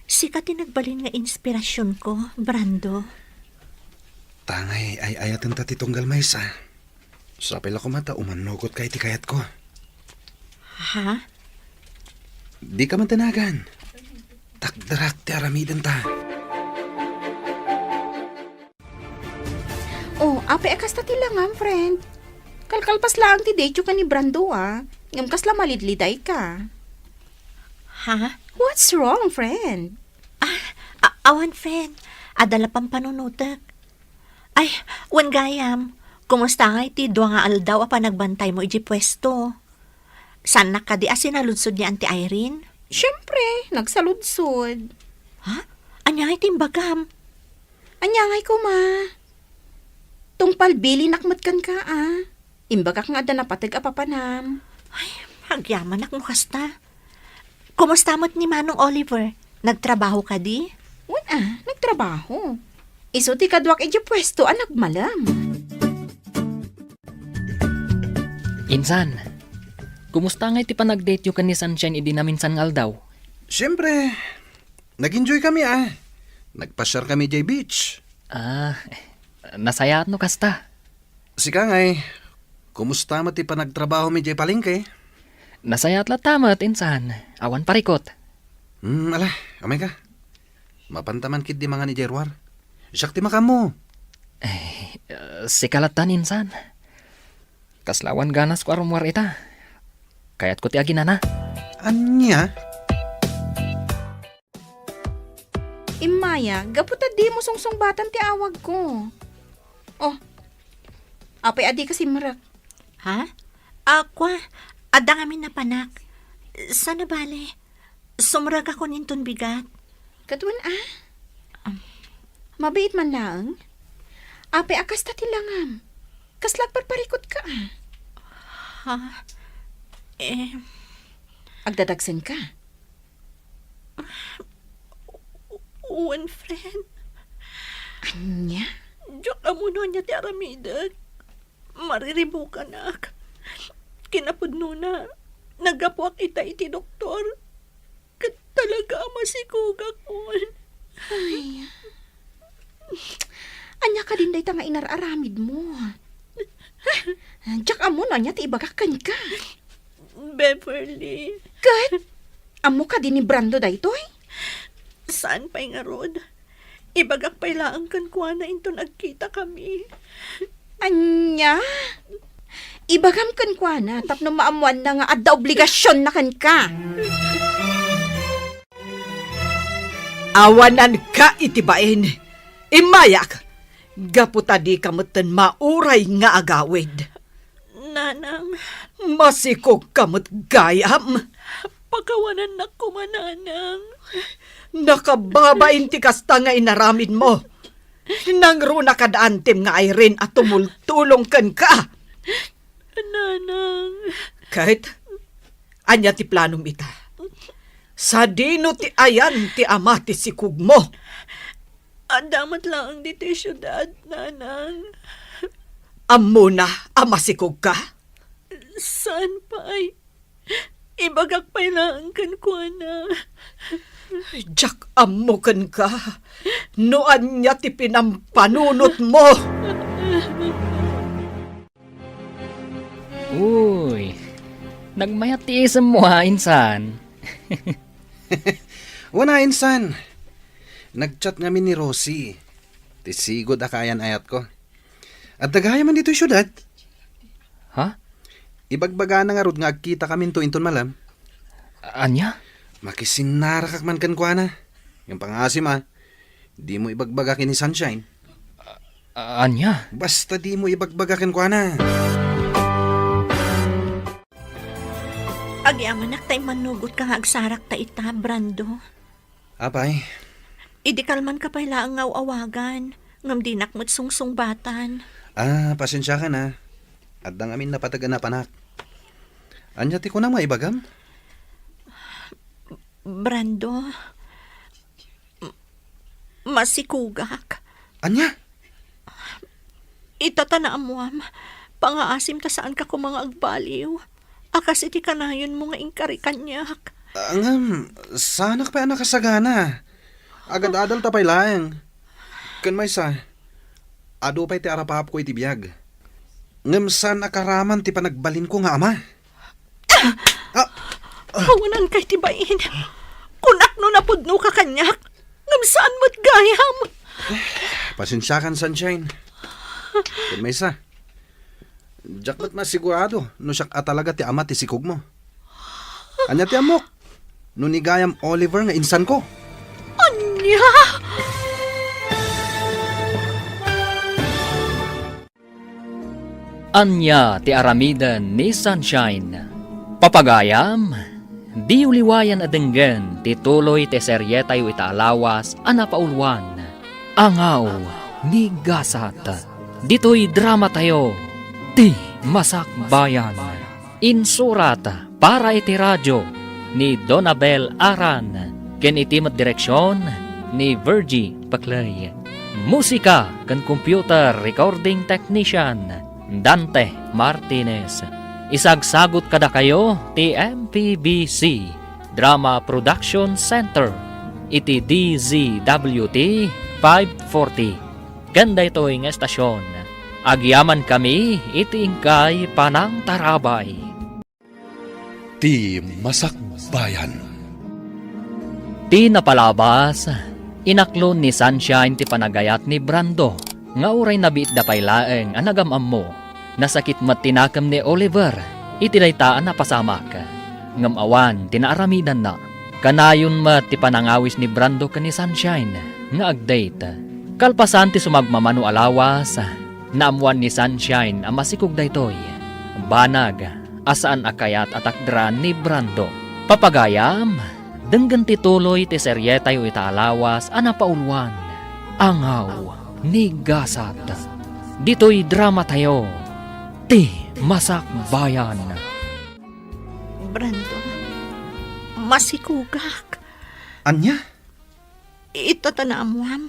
sika ti nagbalin nga inspirasionko, Brando. Tangay ay-ayatenta ti tunggal maysa. Sapay la koma ta umannugotka iti kayatko. Ha? Dika man danagan. Takderak ti aramidenta. Oh, apay a kasta ti langam, friend? Kalkalpas laeng ti date-yo ken ni Brando, a. Ngem kasla malidlidayka. Ha? What's wrong, friend? Ah, a-, awan, friend. Adda la pampanunotek. Ay, wen gayam, kumusta ngay ti dua nga aldaw a panagbantaymo idiay puesto? Saannak kadi a sinaludsod ni Auntie Irene? Siempre, nagsaludsod. Ha? Ania ngay ti imbagam? Ania ngay koma? Tungpal bilinak met kenka, a. Imbagak nga adda napateg a papanam. Ay, agyamanak no kasta. Kumusta met ni Manong Oliver? Nagtrabaho kadi? Wen a, nagtrabaho. Isu ti kaduak idiay puesto a nagmalem. Insan, kumusta ngay ti panagdate-yo ken ni Sunshine idi naminsan nga aldaw? Siempre, nag-enjoy kami, a. Nagpasiar kami idiay beach. Ah, nasayaat no kasta. Sika ngay, kumusta met ti panagtrabahomi idiay palengke? Nasayaat latta met, insan. Awan parikut. Hmm, ala, umayka. Mapanta man ketdi mangan idiay ruar. Siak ti makaammo. Eh, sika latta, insan. Kasla awan ganasko a rummuar ita. Kayatko ti aginana. Ania? Immaya, gapu ta dimo sungsungbatan ti awagko. Oh, apay a dika simrek? Ha? A, kua, adda ngamin napanak. Saan a bale? Sumrekakon inton bigat. Ket wen a? Am. Mabiit man laeng? Apay a kasta ti langam? Kasla agparparikutka, a? Ha? Eh. Agdadagsenka? Wen, friend. Ania? Diak ammo no ania ti aramidek. Mariribukanak. Kinapudnona, naggapuak ita iti doktor. Ket talaga a masikogakon. Ay. Ania kadin dayta nga inar-aramidmo? Diak ammo no ania ti ibagak kenka. Beverly. Ket? Ammo kadi ni Brando daytoy? Saan pay ngarud? Ibagak pay laeng kenkuana inton agkitakami. Ania? Ibagam kenkuana tapno maammoanna nga adda obligasionna kenka. Awananka iti bain. Immayak, gapu ta dika metten mauray nga agawid. Nanang. Masikogka met gayam. Pakawanannak koma, Nanang. Nakababain ti kasta nga inaramidmo. Nangruna kad antim nga Irene a tumultulong kenka. Nanang. Ket, ania ti planom ita? Sadino ti ayan ti ama ti sikogmo? Adda met laeng ditoy siudad, Nanang. Ammona a masikogka? Saan pay? Ibagak pay laeng kenkuana. Diak ammo kenka no ania ti pinampanunotmo. Uy, nagmayat ti isemmo, ha, insan? Wen a, insan. Nag-chat ngamin ni Rosie. Ti sigud a kaayan-ayatko. Adda gayam man ditoy siudad. Ha? Ibagbagana ngarud nga agkitakaminto inton malem. Ania? Makisinnarakak man kenkuana. Ngem pangngaasim a, dimo ibagbaga ken ni Sunshine. A-, ania? Basta dimo ibagbaga kenkuana. Agyamanak ta immannugotka nga agsarakta ita, Brando. Apay? Idi kalmanka pay laeng nga aw-awagan, ngem dinak met sungsungbatan. Ah, pasensiakan a. Adda ngamin napateg a napanak. Ania ti kunam nga ibagam? Brando, m-, masikugak. Ania? Ita ta naammuam, pangaasim ta saanka koma nga agbaliw. A kas iti kanayonmo nga inkari kaniak. Ah, ngem, saanak pay a nakasagana. Agad-adal ta pay laeng. Ken maysa, adu pay ti arapaapko iti biag. Ngem saan a karaman ti panagbalinko nga ama. Ah! Awananka iti bain. Kunak no napudnoka kaniak, ngem saan met gayam. Pasensiakan, Sunshine. Ken maysa, diak met masigurado no siak a talaga ti ama ti sikogmo. Ania ti ammok? No ni gayam Oliver nga insanko? Ania? Ania ti aramiden ni Sunshine? Papagayam, diyo liwayan a denggen ti tuloy ti serietayo ita a lawas a napauluan, Angaw ni Gasat. Ditoy dramatayo, Ti Masakbayan. Insurat para iti radio ni Donabel Aran, ken iti met direksion ni Virgie Paclay. Musika ken computer recording technician, Dante Martinez. Isagsagut kadakayo ti M P B C Drama Production Center iti D Z W T five forty. Ken daytoy nga estasion, agyamankami iti inkay panangtarabay. Ti Masakbayan. Ti napalabas, inaklon ni Sunshine ti panagayat ni Brando nga uray nabiitda pay laeng a nagam-ammo. Nasakit met ti nakem ni Oliver iti dayta a napasamak. Ngem awan ti naaramidanna. Kanayon met ti panangawis ni Brando ken ni Sunshine nga ag-date. Kalpasan ti sumagmamano a lawas, naammoan ni Sunshine a masikog daytoy. Banag a saan a kayat a takderan ni Brando. Papagayam, denggen ti tuloy ti serietayo ita a lawas a napauluan, Angaw ni Gasat. Ditoy dramatayo, Ti Masakbayan. Brando, masikugak. Ania? Ita ta naammuam,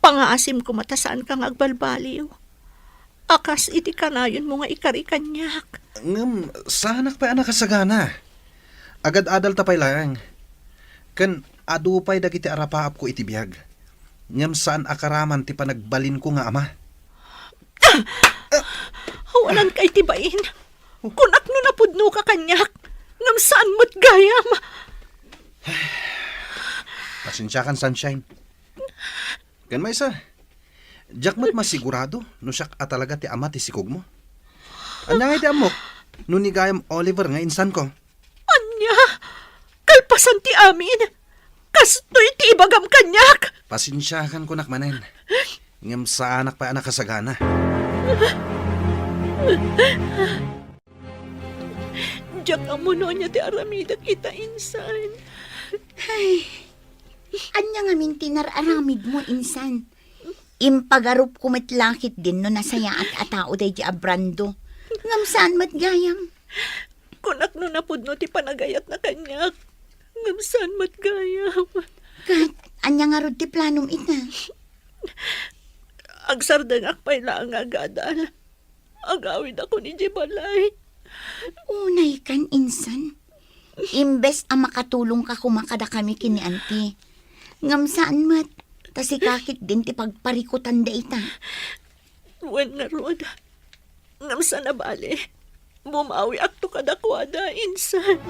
pangaasim koma ta saanka nga agbalbaliw. A kas iti kanayonmo nga ikari kaniak. Ngem saanak pay a nakasagana. Agad-adal ta pay laeng. Ken adu pay dagiti arapaapko iti biag. Ngem saan a karaman ti panagbalinko nga ama. Awananka iti bain. Kunak no napudnoka kaniak, ngem saan met gayam. Pasensiakan, Sunshine. Ken maysa, diak met masigurado no siak a talaga ti ama ti sikogmo. Ania ngay ti ammok no ni gayam Oliver nga insanko? Ania? Kalpasan ti amin, kastoy ti ibagam kaniak. Pasensiakan kunak manen. Ngem saanak pay a nakasagana. Diak ammo no ania ti aramidek ita, insan. Ay, ania ngamin ti nar-aramidmo, insan? Impagarupko met la ketdin no nasayaat a tao daydi a Brando. Ngem saan met gayam. Kunak no napudno ti panagayatna kaniak. Ngem saan met gayam. Ket ania ngarud ti planom ita? Agsardengak pay laeng nga agadal. Agawidakon idiay balay. Unaykan, insan. Imbes a makatulongka koma kadakami ken ni Auntie. Ngem saan met, ta sika ketdin ti pagparikutan dayta. Wen ngarud, ngem saan a bale. Bumawiakto kadakuada, insan.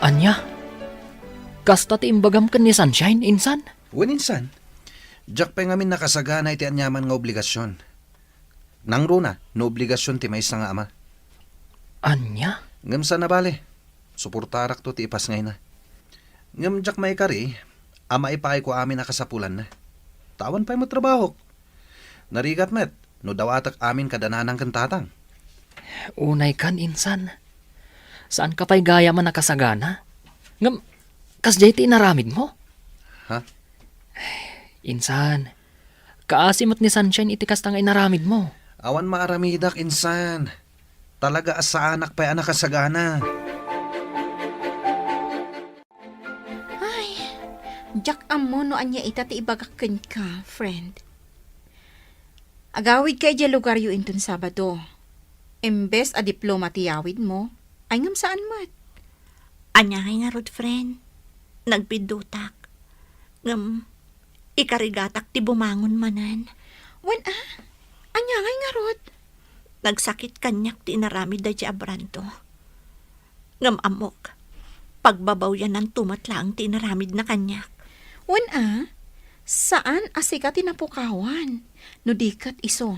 Ania? Kasta ti imbagam ken ni Sunshine, insan? Wen, insan. Diak pay ngamin nakasagana iti aniaman nga obligasion. Nangruna no obligasion ti maysa nga ama. Ania? Ngem saan a bale, suportarakto ti ipasngayna. Ngem diak maikari a maipaayko amin a kasapulanna. Ta awan pay met trabahok. Narigat met no dawatek amin kada nanang ken tatang. Unaykan, insan. Saanka pay gayam a nakasagana. Ngem, kasdiay ti inaramidmo? Ha? Insan, kaasi met ni Sunshine iti kasta nga inaramidmo. Awan maaramidak, insan. Talaga a saanak pay a nakasagana. Ay, diak ammo no ania ita ti ibagak kenka, friend. Agawidka idiay lugaryo inton Sabado. Imbes a diploma ti yawidmo, ay ngem saan met. Ania ngay ngarud, friend? Nagbiddutak. Ngem, ikarigatak ti bumangon manen. Wen a? Ania ngay ngarud? Nagsakit kaniak ti inaramid daydi a Brando. Ngem ammok, pagbabawyananto met laeng ti inaramidna kaniak. Wen a? Saan a sika ti napukawan, no di ket isu.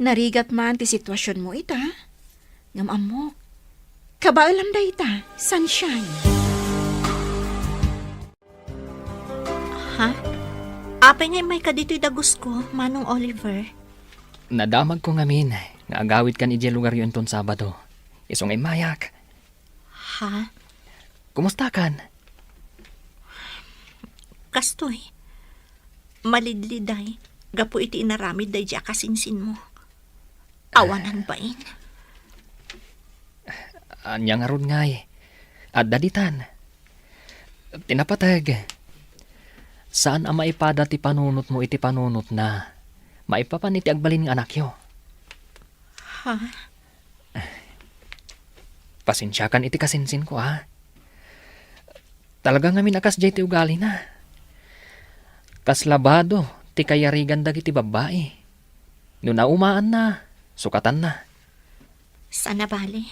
Narigat man ti situasionmo ita. Ngem ammok, kabaelam dayta, Sunshine. Ha? Apay nga immayka ditoy dagusko, Manong Oliver? Nadamagko ngamin nga agawidkan idiay lugaryo inton Sabado. Isu nga immayak. Ha? Kumustakan? Kastoy, malidliday gapu iti inaramid daydi a kasinsinmo. Awanan bain. Ania ngarud ngay? Adda ditan. Ti napateg, saan a maipada ti panunotmo iti panunotna maipapan iti agbalin nga anakyo. Ha? Pasensiakan iti kasinsinko, a. Talaga ngamin a kasdiay ti ugalina. Kasla bado ti kayarigan dagiti babbai. No naumaanna, sukatanna. Saan a bale.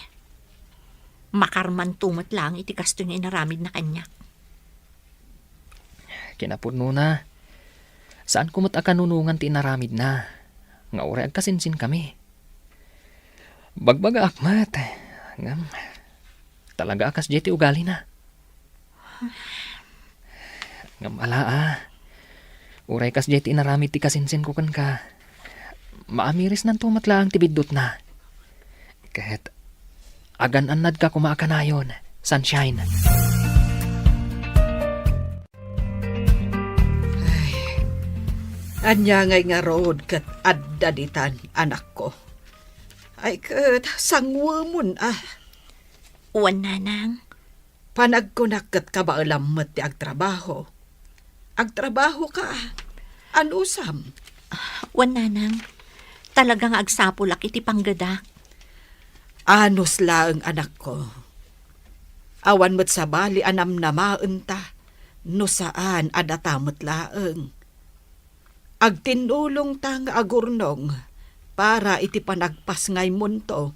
Makarmanto met laeng iti kastoy nga inaramidna kaniak. Kinapudnona, saanko met a kanunongan ti inaramidna, nga uray agkasinsinkami. Bagbagaak met, ngem talaga a kasdiay ti ugalina. Ngem ala a, uray kasdiay ti inaramid ti kasinsinko kenka, maamirisnanto met laeng ti biddutna. Ket agan-annadka koma a kanayon, Sunshine. Ay, ania ngay ngarud ket adda ditan, anakko? Ay ket, sangwemon a. Wen, nanang. Panagkunak ket kabaelam met ti agtrabaho. Agtrabahoka. Anusam? Wen, nanang. Talaga nga agsapulak iti panggedak. Anus laeng, anakko. Awan met sabali a namnamaenta no saan a data met laeng. Agtinnulongta nga agurnong para iti panagpasngaymonto.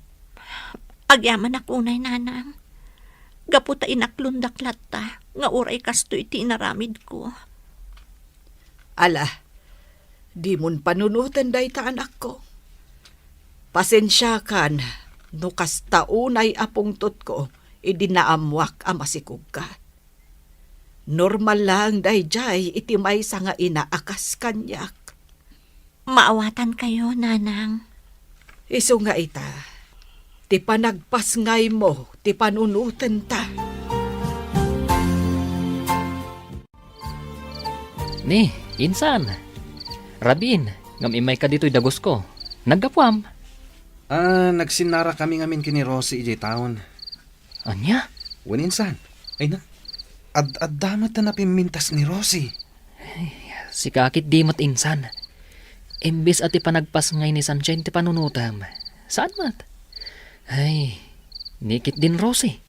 Agyamanak unay, nanang. Gapu ta inaklondak latta nga uray kastoy ti inaramidko. Ala, dimon panunoten dayta, anakko. Pasensiakan no kasta unay a pungtotko idi naammoak a masikogka. Normal laeng daydiay iti maysa nga ina a kas kaniak. Maawatankayo, nanang. Isu nga ita, ti panagpasngaymo ti panunotenta. Ni, insan. Rabiin, ngem immayka ditoy dagusko. Naggapuam? Ah, nagsinnarakami ngamin ken ni Rosie idiay taon. Ania? Wen, insan. Ay na, ad-adda met ta napimmintas ni Rosie. Ay, sika ketdi met, insan. Imbes a ti panagpasngay ni Sunshine ti panunotem, saan met? Ay, ni ketdin Rosie.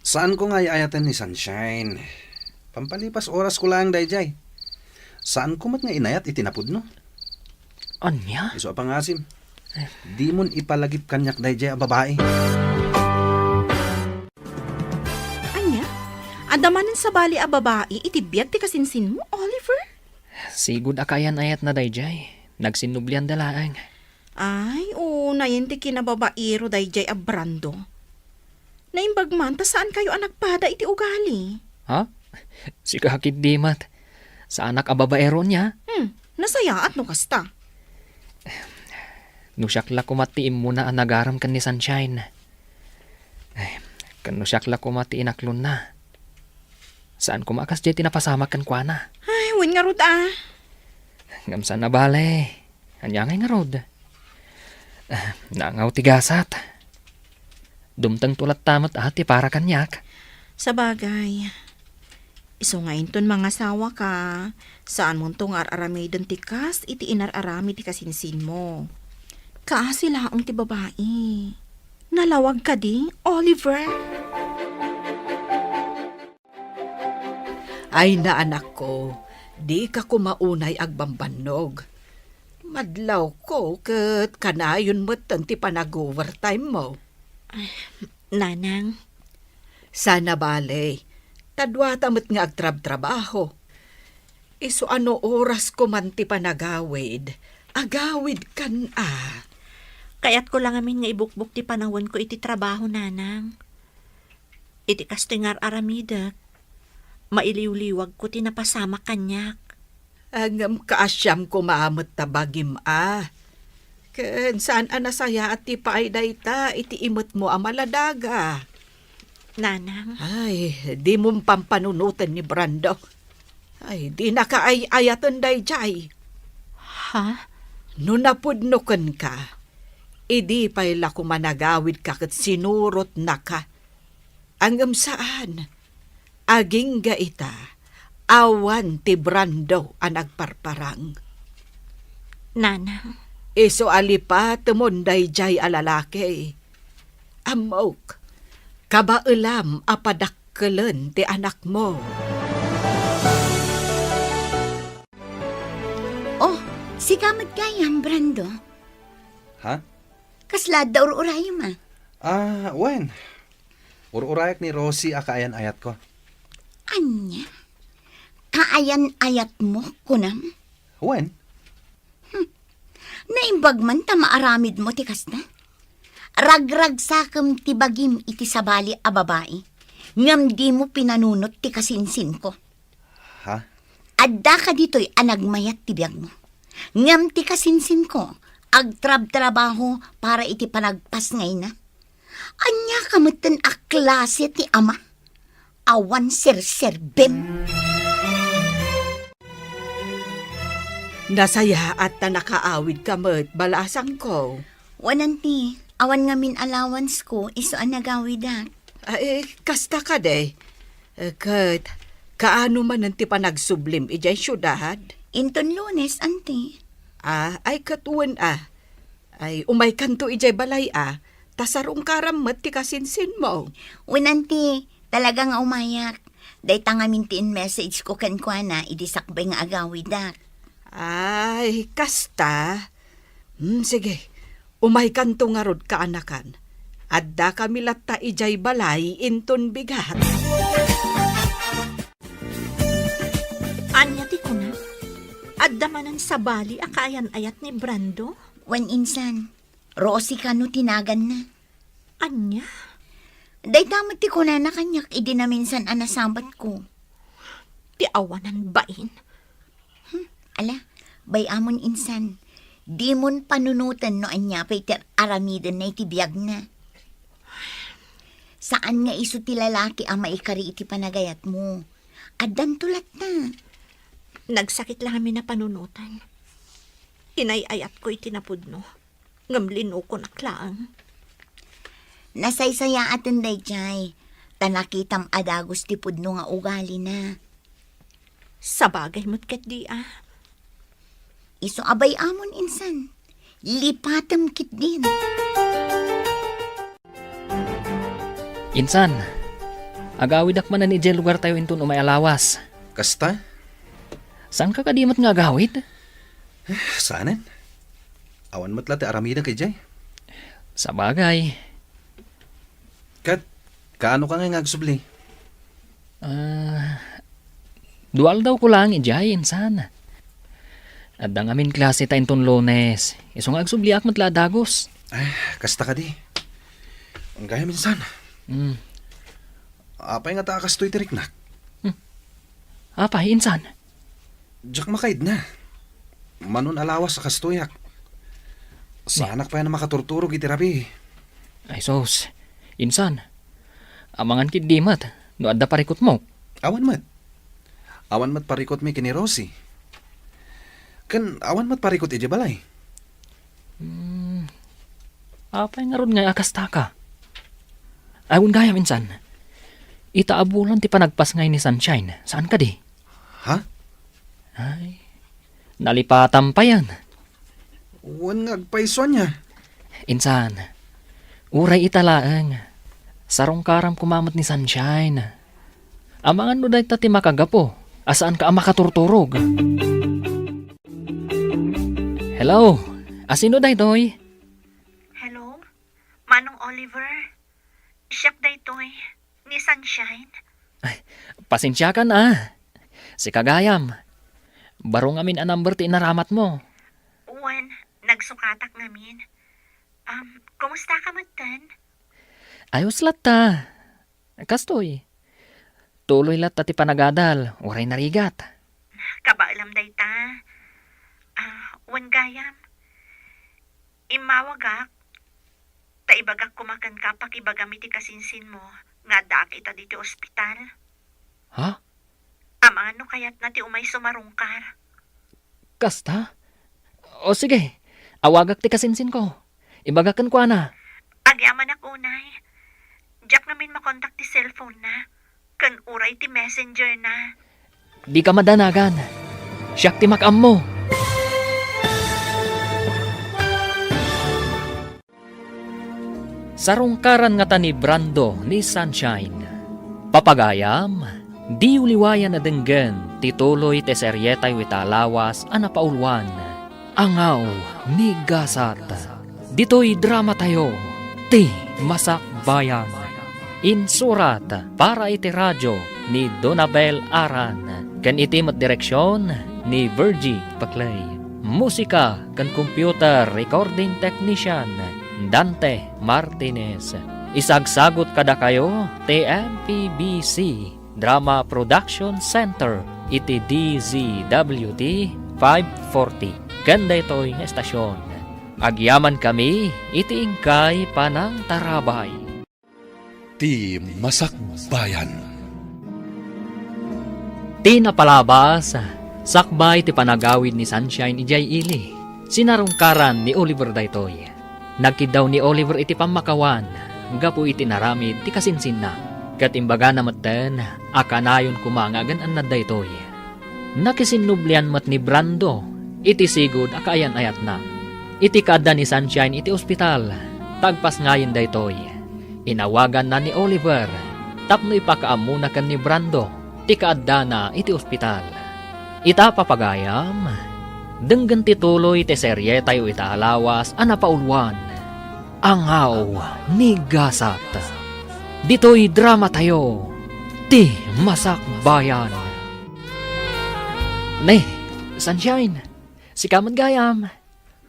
Saanko nga ay-ayaten ni Sunshine. Pampalipas orasko laeng daydiay. Saanko met nga inayat iti napudno. Ania? Isu a pangasim, dimon ipalagip kaniak daydiay a babai. Ania? Adda manen sabali a babai iti biag ti kasinsinmo, Oliver? Sigud a kaayan-ayatna daydiay. Nagsinnublianda laeng. Ay, unayen ti kinababaero daydiay a Brando. Naimbag man ta saankayo a nagpada iti ugali. Ha? Sika ketdi met. Saanak a babaero nia? Hmm, nasayaat no kasta. No siak la koma ti immuna a nagarem ken ni Sunshine. Ay, ken no siak la koma ti inaklonna. Saan koma a kasdiay ti napasamak kenkuana. Ay, wen ngarud a. Ngem saan a bale. Ania ngay ngarud? Nangaw ti gasat. Dumtengto latta met a ti para kaniak. Sabagay, isu nga inton mangasawaka, saanmonto nga ar-aramiden ti kas iti inar-aramid ti kasinsinmo. Kaasi laeng ti babai. Nalawag kadi, Oliver? Ay, anakko, dika koma unay agbambannog. Madlawko ket kanayon metten ti panag-overtime mo. Ay, Nanang. Saan a bale, ta duata met nga agtrabtrabaho. Isu a no orasko man ti panagawid, agawidkan a. Kayatko la ngamin nga ibukbok ti panawenko iti trabaho, Nanang. Iti kastoy nga ar-aramidek, mailiwliwagko ti napasamak kaniak. Ngem kaasiam koma met ta bagim a. Ken saan a nasayaat ti paay dayta iti imetmo a maladaga. Nanang. Ay, dimon pampanunoten ni Brando. Ay, dinaka ay-ayaten daydiay. Ha? No napudno kenka, idi pay la koma nagawidka ket sinurotnaka. Ngem saan. Agingga ita, awan ti Brando a nagparparang. Nanang. Isu a lipatemon daydiay a lalaki. Ammok, kabaelam a padakkelen ti anakmo. Oh, sika met gayam, Brando. Ha? Kasla adda ur-urayem a? Ah, wen. Ur-urayak ni Rosie a kaayan-ayatko. Ania? Kaayan-ayatmo, kunam? Wen. Hmm. Naimbag man ta maaramidmo ti kasta? Ragragsakem ti bagim iti sabali a babai, ngem dimo pinanunot ti kasinsinko. Ha? Addaka ditoy a nagmayat ti biagmo. Ngem ti kasinsinko, agtrabtrabaho para iti panagpasngayna. Ania ka metten a klase ti ama? Awan serserbem. Nasayaat ta nakaawidka met, balasangko. Wen, anti, awan ngamin allowance ko, isu a nagawidak. Ay, kasta kadi. Eh, ket, kaano manen ti panagsublim idiay siudad? Inton Lunes, anti. Ah, ay, ket wen a. Ay, umaykanto idiay balay a, ta sarungkaram met ti kasinsinmo. Wen, anti, talaga nga umayak. Dayta ngamin ti in-message ko kenkuana idi sakbay nga agawidak. Ay, kasta? Hmm, sige. Umaykanto ngarud, kaanakan. Addakami latta idiay balay inton bigat. Ania ti kuna? Adda manen sabali a kaayan-ayat ni Brando? Wen, insan. Rosie kano ti naganna. Ania? Dayta met ti kunana kaniak idi naminsan a nasabatko. Ti awanan bain. Hmm, ala, bay-amon insan. Dimon panunoten no ania pay ti aramidenna iti biagna. Saan nga isu ti lalaki a maikari iti panagayatmo. Addanto latta. Nagsakit la ngamin a panunoten. Inay-ayatko iti napudno. Ngem linukonak laeng. Nasaysayaaten daydiay, ta nakitam a dagus ti pudno nga ugalina. Sabagay met ketdi a. Isu a bay-amon insan, lipatem ketdin. Insan, agawidak manen idiay lugartayo inton umay a lawas. Kasta? Saanka kadi met nga agawid? Eh, saanen. Awan met la ti aramidek idiay. Sabagay. Ket, kaano ka ngay nga agsubli? Ah, dua aldawko laeng idiay, insan. Adda ngamin klase ta inton Lunes. Isu nga agsubliak met la a dagus. Eh, kasta kadi. Gayam, insan. Hmm. Apay ngata a kastoy ti riknak? Hmm. Apay, insan? Diak makaidna. Manon a lawas a kastoyak. Saanak pay a makaturturog iti rabii. Ay, sus. Insan, amangan ketdi met no adda parikutmo. Awan met. Awan met parikutmi ken ni Rosie. Ken awan met parikut idiay balay. Hmm. Apay ngarud nga kasta ka? Ay, wen gayam insan. Ita a bulan ti panagpasngay ni Sunshine, saan kadi? Ha? Ay, nalipatam payen. Wen nga agpayso ania. Insan, uray ita laeng. Sarungkaram koma met ni Sunshine. Amangan no dayta ti makagapu, a saanka a makaturturog. Hello, asino daytoy? Hello? Manong Oliver? Siak daytoy, ni Sunshine. Ay, pasensiakan a. Sika gayam. Baro ngamin a number ti inaramatmo. Wen, nagsukatak ngamin. Um, kumusta ka metten? Ayos latta. Kastoy, tuloy latta ti panagadal, uray narigat. Kabaelam dayta. Ah, wen gayam. Immawagak, ta ibagak koma kenka pakibagam iti kasinsinmo nga addaak ita ditoy ospital. Ha? Amangan no kayatna ti umay sumarungkar. Kasta? O sige, awagak ti kasinsinko. Ibagak kenkuana. Agyamanak unay. Diak ngamin makontak ti cellphone-na, ken uray ti messenger-na. Dika madanagan. Siak ti makaammo. Sarungkaran ngata ni Brando ni Sunshine. Papagayam, diyo liwayan a denggen ti tuloy ti serietayo ita a lawas a napauluan, Angaw ni Gasat. Ditoy dramatayo, Ti Masakbayan. Insurat para iti radyo ni Donabel Aran, ken iti met direksion ni Virgie Paclay. Musika ken computer recording technician, Dante Martinez. Isagsagut kadakayo ti M P B C Drama Production Center iti D Z W T five forty. Ken daytoy nga estasion, agyamankami iti inkay panangtarabay. Ti Masakbayan. Ti napalabas, sakbay ti panagawid ni Sunshine idiay ili. Sinarungkaran ni Oliver daytoy. Nagkiddaw ni Oliver iti pammakawan gapu iti inaramid ti kasinsinna, ket imbagana metten a kanayon koma nga agan-annad daytoy. Nakisinnublian met ni Brando iti sigud a kaayan-ayatna. Iti kaadda ni Sunshine iti ospital, ta agpasngayen daytoy, inawaganna ni Oliver tapno ipakaammona ken ni Brando ti kaaddana iti ospital. Ita, papagayam, denggen ti tuloy ti serietayo ita a lawas a napauluan, Angaw ni Gasat. Ditoy dramatayo, Ti Masakbayan. Ne, Sunshine, sika met gayam.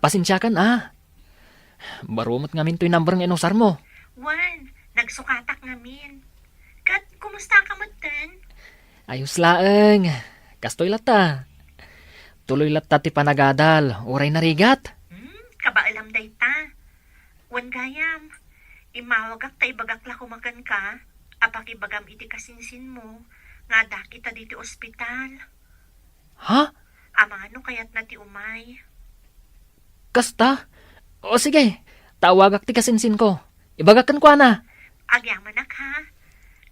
Pasensiakan a. Baro met ngamin toy number nga inusarmo. Wen, nagsukatak ngamin. Ket kumusta ka metten? Ayos laeng. Kastoy latta. Tuloy latta ti panagadal, uray narigat. Hmm, kabaelam dayta. Wen gayam, immawagak ta ibagak la koma kenka a pakibagam iti kasinsinmo nga addaak ita ditoy ospital. Ha? Amangan no kayatna ti umay. Kasta? O sige, ta awagak ti kasinsinko. Ibagak kenkuana. Agyamanak, ha?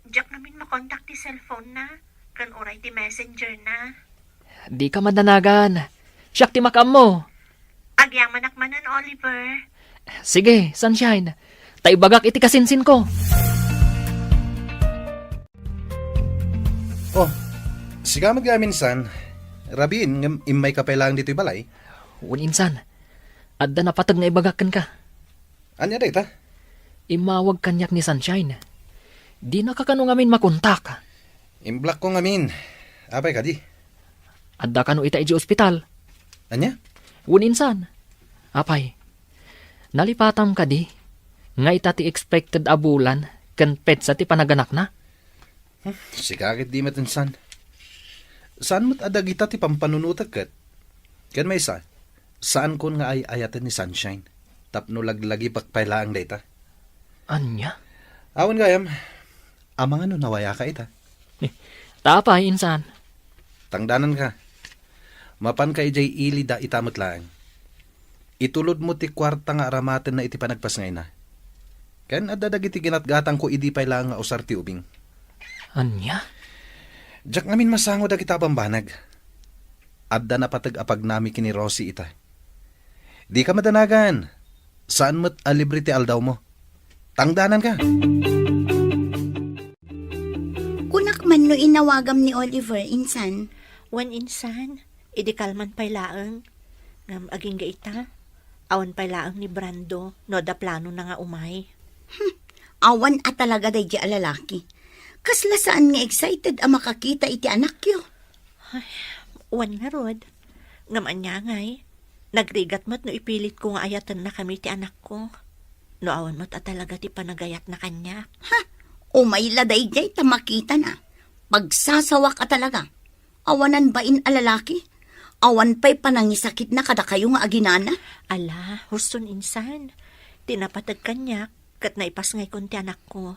Diak ngamin makontak ti cellphone-na, ken uray ti messenger-na. Dika madanagan. Siak ti makaammo. Agyamanak manen, Oliver. Sige, Sunshine. Ta ibagak iti kasinsinko. Oh, sika met gayam insan. Rabiin ngem immayka pay laeng ditoy balay? Wen insan, adda napateg nga ibagak kenka. Ania dayta? Immawag kaniak ni Sunshine. Dinaka kano ngamin makontak. Imblock-ko ngamin. Apay kadi? Adda kano ita idiay ospital. Ania? Wen insan. Apay, nalipatam kadi nga ita ti expected a bulan ken petsa ti panaganakna? Hmm, sika ket di met insan. Saan met a dagita ti pampanunotek ket? Ken maysa, saankon nga ay-ayaten ni Sunshine tapno laglagipak pay laeng dayta. Ania? Awan gayam, amangan no nawayaka ita. Eh, ta apay, insan? Tangdananka. Mapanka idiay ili da ita met laeng. Itulodmo ti kuarta nga aramatenna iti panagpasngayna. Ken adda dagiti ginatgatangko idi pay laeng nga usar ti ubing. Ania? Diak ngamin masango dagita a bambanag. Adda napateg a pagnami ken ni Rosie ita. Dika madanagan. Saan met a libre ti aldawmo. Tangdananka. Kunak man no inawagam ni Oliver, insan. Wen, insan, idi kalman pay laeng. Ngem agingga ita, awan pay laeng ni Brando no adda planona nga umay. Hmm, awan a talaga daydi a lalaki. Kasla saan nga excited a makakita iti anakyo. Ay, wen ngarud. Ngem ania ngay, nagrigat met no ipilitko nga ayatennakami ti anakko. No awan met a talaga ti panagayatna kaniak. Ha? Umay la daydiay ta makitana. Pagsasawak a talaga. Awanan bain a lalaki. Awan pay panangisakitna kadakayo nga aginana. Ala, huston insan. Ti napateg kaniak, ket naipasngaykon ti anakko.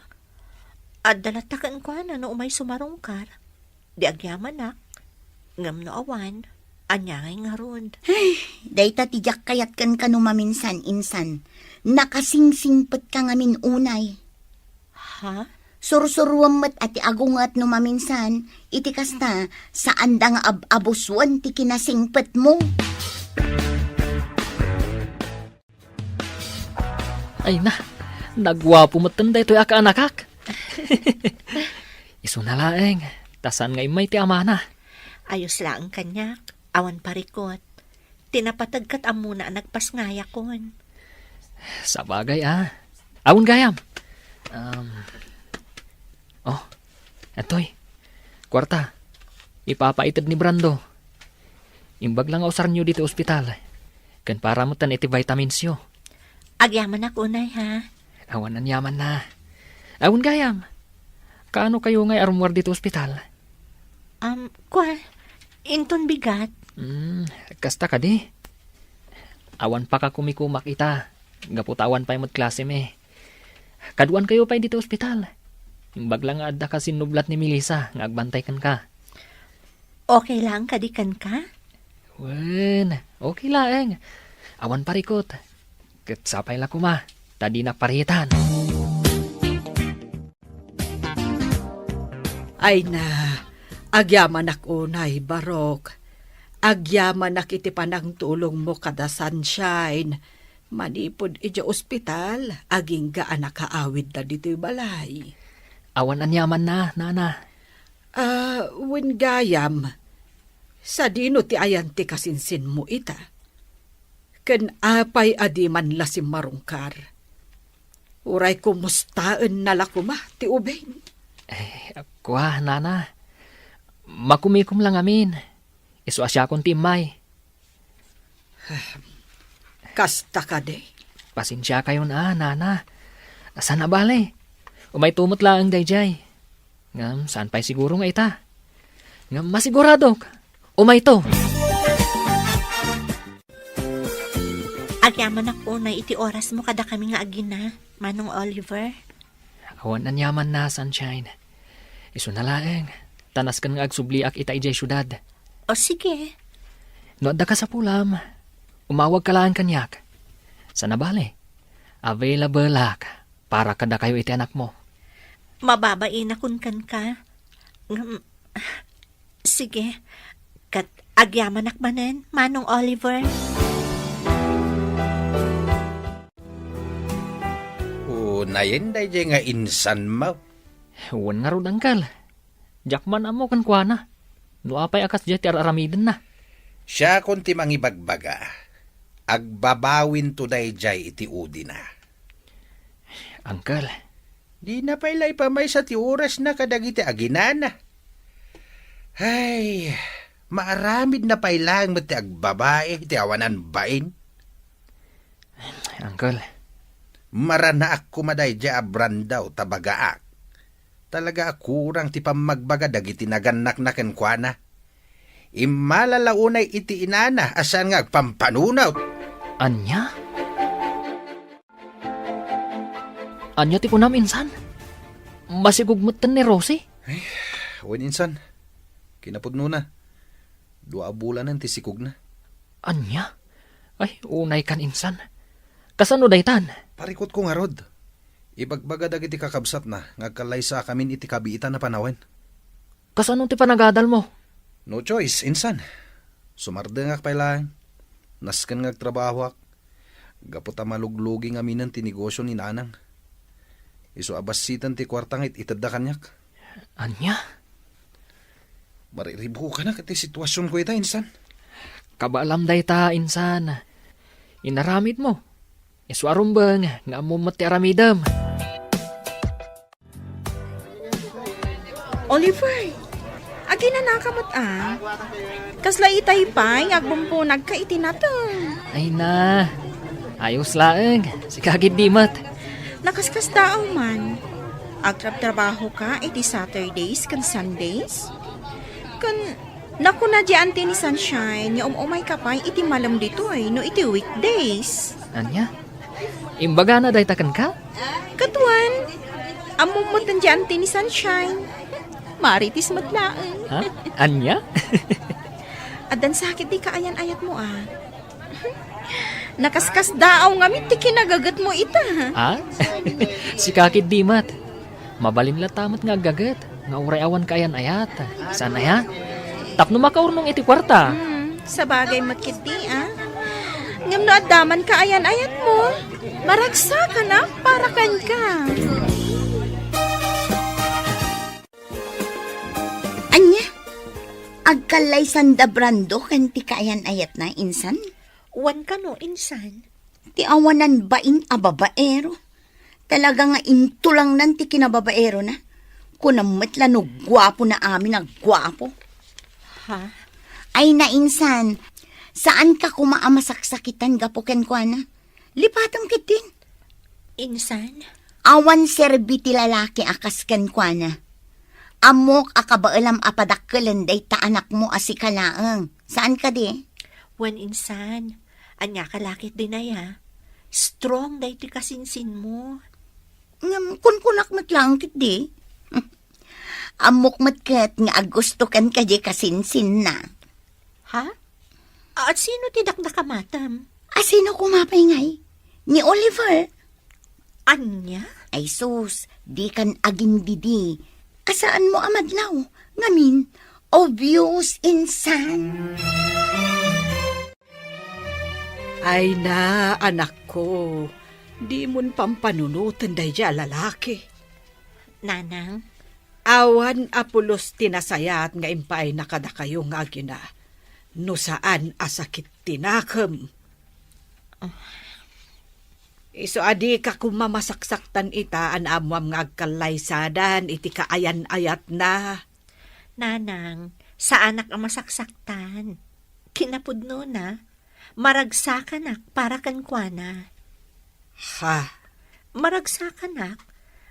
Adda latta kenkuana no umay sumarungkar. Di agyamanak, ngem no awan, ania ngay ngarud? Ay, dayta ti diak kayat kenka no maminsan, insan. Nakasingsingpetka ngamin unay. Ha? Sursuruem met a ti agunget no maminsan, iti kasta, saanda nga ab-abusuen ti kinasingpetmo. Ay na, naguapo metten daytoy a kaanakak. Isuna laeng, ta saan nga immay ti amana. Ayos laeng kaniak, awan parikot. Ti napateg ket ammona a nagpasngayakon. Sabagay a. Awan gayam. Um, oh, atoy. Kuarta. Ipapaited ni Brando. Imbag la nga usaryo ditoy ospital. Ken para metten iti vitaminsyo. Agyamanak unay, ha? Awan aniamanna. Awan gayam. Kaano kayo ngay a rummuar ditoy ospital? Um, kua, inton bigat. Hmm, kasta kadi? Awan pakakumikumak ita. Gapu ta awan pay met klasemi. Kaduan kayo pay ditoy ospital. Imbag la nga adda ka sinnublat ni Melissa nga agbantay kenka. Okay laeng kadi kenka? Wen, okay laeng. Awan parikot. Ket sapay la koma, ta dinak paritan. Ay na, agyamanak unay, Barok. Agyamanak iti panangtulongmo kada Sunshine. Manipud idiay ospital, agingga a nakaawidda ditoy balay. Awan aniamanna, nana. Ah, wen gayam, sadino ti ayan ti kasinsinmo ita? Ken apay a di man la simmarungkar? Uray kumustaenna la koma ti ubing? Eh, kua, nana. Makumikom la ngamin. Isu a siakon ti immay. Kasta kadi? Pasensiakayon a, nana. Saan a bale. Umayto met laeng daydiay. Ngem saan pay siguro nga ita. Ngem masiguradok, umayto. Agyamanak unay iti orasmo kadakami nga agina, Manong Oliver. Awan aniamanna, Sunshine. Isuna laeng, ta nasken nga agsubliak ita idiay siudad. O, sige. No adda kasapulam, umawagka laeng kaniak. Saan a bale, available-ak para kadakayo iti anakmo. Mababainakon kenka. Ngem, sige. Ket agyamanak manen, Manong Oliver. Unayen daydiay nga insanmo. Wen ngarud, Angkel. Diak man ammo kenkuana no apay a kasdiay ti ar-aramidenna. Siakon ti mangibagbaga. Agbabawinto daydiay iti udina. Angkel. Dina pay la ipamaysa ti orasna kadagiti aginana. Ay, maaramidna pay laeng met ti agbabain iti awanan bain. Angkel. Maranaak koma daydiay a Brando ta bagaak. Talaga a kurang ti pammagbaga dagiti nagannakna kenkuana. Immala la unay iti inana a saan nga agpampanunot. Ania? Ania ti kunam, insan? Masigug metten ni Rosie? Ay, wen, insan. Kinapudnona. Dua a bulanen ti sikugna. Ania? Ay, unay kan insan. Kasano daytan? Parikutko ngarud. Ibagbaga dagiti kakabsatna nga agkallaysakamin iti kabiitan a panawen. Kasano ti panagadalmo? No choice, insan. Sumardengak pay laeng. Nasken nga agtrabahoak. Gapu ta maluglugi ngaminen ti negosio ni Nanang. Isu a bassiten ti kuarta nga it-itedda kaniak. Ania? Mariribukanak iti situasionko ita, insan. Kabaelam dayta, insan. Inaramidmo. Isu a rumbeng nga ammom met ti aramidem. Oliver, aginanaka met a. Kasla itay pay nga agbumpunagka iti nateng. Ay na, ayos laeng. Sika ketdi met. Nakaskasdaaw man. Agtrabtrabahoka iti Saturdays ken Sundays? Ken nakuna di anti ni Sunshine nga um-umayka pay iti malem ditoy no iti weekdays. Ania? Imbagana dayta kenka? Kaduan, ammom met ti anti ni Sunshine. Marites met laeng. Ha? Ania? Addan sakit di kaayan-ayatmo a. Nakaskasdaaw ngamin ti kinagagetmo ita. Ha? Sika ketdi met. Mabalin latta met nga aggaget nga uray awan kaayan-ayat. Saan aya? Tapno makaurnong iti kuarta. Hmm, sabagay met ketdi a. Ngem no adda man kaayan-ayatmo, maragsakanak para kenka. Ania? Agkallaysanda Brando ken ti kaayan-ayatna, insan? Wen kano, insan? Ti awanan bain a babaero. Talaga nga intulangnan ti kinababaerona. Kunam met la no guapo na amin a guapo. Ha? Ay na, insan, saanka koma a masaksakitan gapu kenkuana. Lipatem ketdin. Insan? Awan serbi ti lalaki a kas kenkuana. Ammok a kabaelam a padakkelen dayta anakmo a sika laeng. Saan kadi? Wen, insan, ania ka la ketdin aya? Strong daytoy kasinsinmo. Ngem kunkunak met laeng ketdi. Ammok met ket nga agustokan kadi kasinsinna. Ha? At sino ti dakdakamatem? A sino koma pay ngay? Ni Oliver? Ania? Ay sus, dikan agindidi. Kasaanmo a madlaw. Ngamin, obvious, insan. Ay na, anakko, dimon pampanunoten daydiay a lalaki. Nanang? Awan a pulos ti nasayat nga impaayna kadakayo nga agina, no saan a sakit ti nakem. Isu a dika koma masaksaktan ita a naammoam nga agkallaysadan iti kaayan-ayatna. Nanang, saanak a masaksaktan. Kinapudnona, maragsakanak para kenkuana. Ha? Maragsakanak,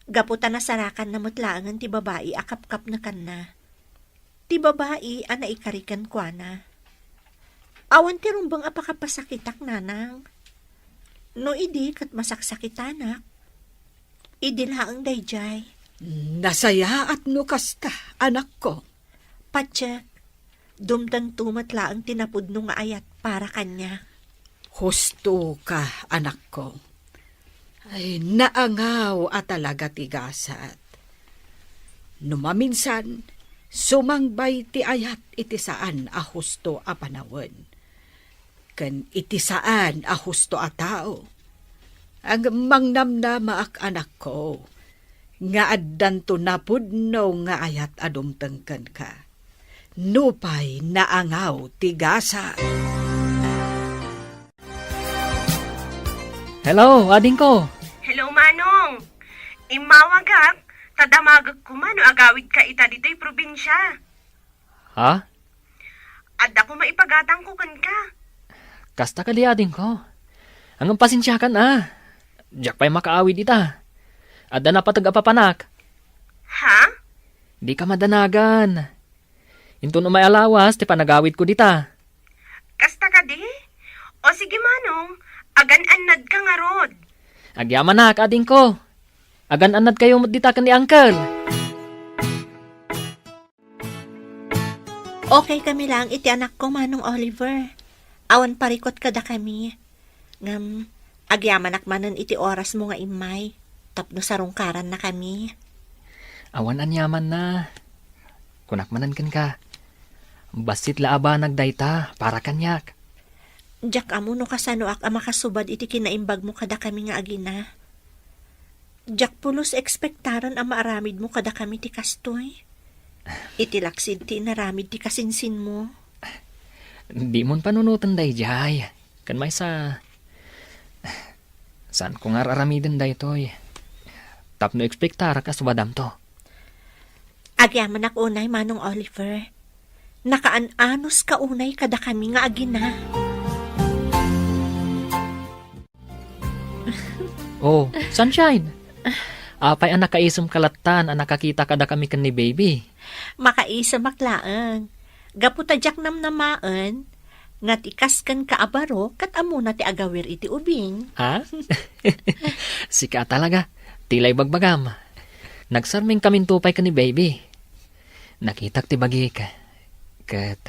gapu ta nasarakanna met laengen ti babai a kapkapnekanna. Ti babai a naikari kenkuana. Awan ti rumbeng a pakapasakitak, nanang. No idi ket masaksakitanak, idi laeng daydiay. Nasayaat no kasta, anakko. Patiek, dumtengto met laeng ti napudno nga ayat para kaniak. Husto ka, anakko. Ay, naangaw a talaga ti gasat. No maminsan, sumangbay ti ayat iti saan a husto a panawen, ken iti saan a husto a tao. Ngem mangnamnamaak, anakko, nga addanto napudno nga ayat a dumteng kenka, nupay naangaw ti gasat. Hello, adingko. Hello, Manong. Immawagak, ta damagek koma no agawidka ita ditoy probinsia. Ha? Adda koma ipagatangko kenka. Kasta kadi, adingko. Ngem pasensiakan a. Diak pay makaawid ita. Adda napateg a papanak. Ha? Dika madanagan. Inton umay a lawas ti panagawidko dita. Kasta kadi? O sige, Manong, agan-annadka ngarud. Agyamanak, adingko. Agan-annadkayo met dita ken ni Uncle. Okay kami laeng iti anakko, Manong Oliver. Awan parikut kadakami. Ngem, agyamanak manen iti orasmo nga immay, tapno sarungkarannakami. Awan aniamanna. Kunak manen kenka, bassit la a banag dayta para kaniak. Diak ammo no kasanoak a makasubad iti kinaimbagmo kadakami nga agina. Diak pulos ekspektaren a maaramidmo kadakami ti kastoy. Iti laksid ti inaramid ti kasinsinmo. Dimon panunoten daydiay. Ken maysa, saanko nga ar-aramiden daytoy. Tapno ekspektarak a subadamto. Agyamanak unay, Manong Oliver. Nakaan-anuska unay kadakami nga agina. Oh, Sunshine! Apay a nakaisem ka lattan a nakakita kadakami ken ni Baby? Makaisemak laeng. Gapu ta diak namnamaen, nga ti kas kenka a baro ket ammona ti agawir iti ubing. Ha? Sika talaga. Tila ibagbagam. Nagsarmingkaminto pay ken ni Baby. Nakitak ti bagik. Ket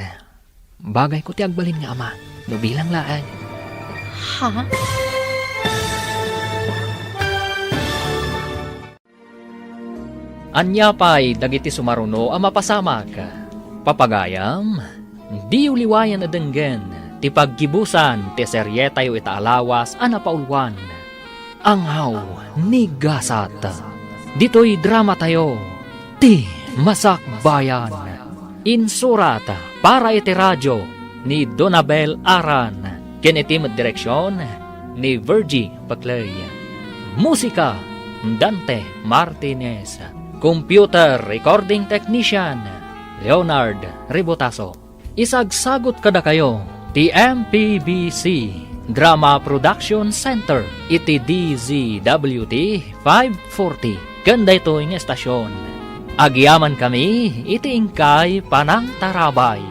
bagayko ti agbalin nga ama, no bilang laeng. Ha? Ania pay dagiti sumaruno a mapasamak? Papagayam, diyo liwayan a denggen ti paggibusan ti serietayo ita a lawas a napauluan, Angaw ni Gasat. Ditoy dramatayo, Ti Masakbayan. Insurat para iti radio ni Donabel Aran, ken iti met direksion ni Virgie Paclay. Musika, Dante Martinez. Computer recording technician, Leonard Ributaso. Isagsagut kadakayo ti M P B C Drama Production Center iti D Z W T five forty. Ken daytoy nga estasion, agyamankami iti inkay panangtarabay.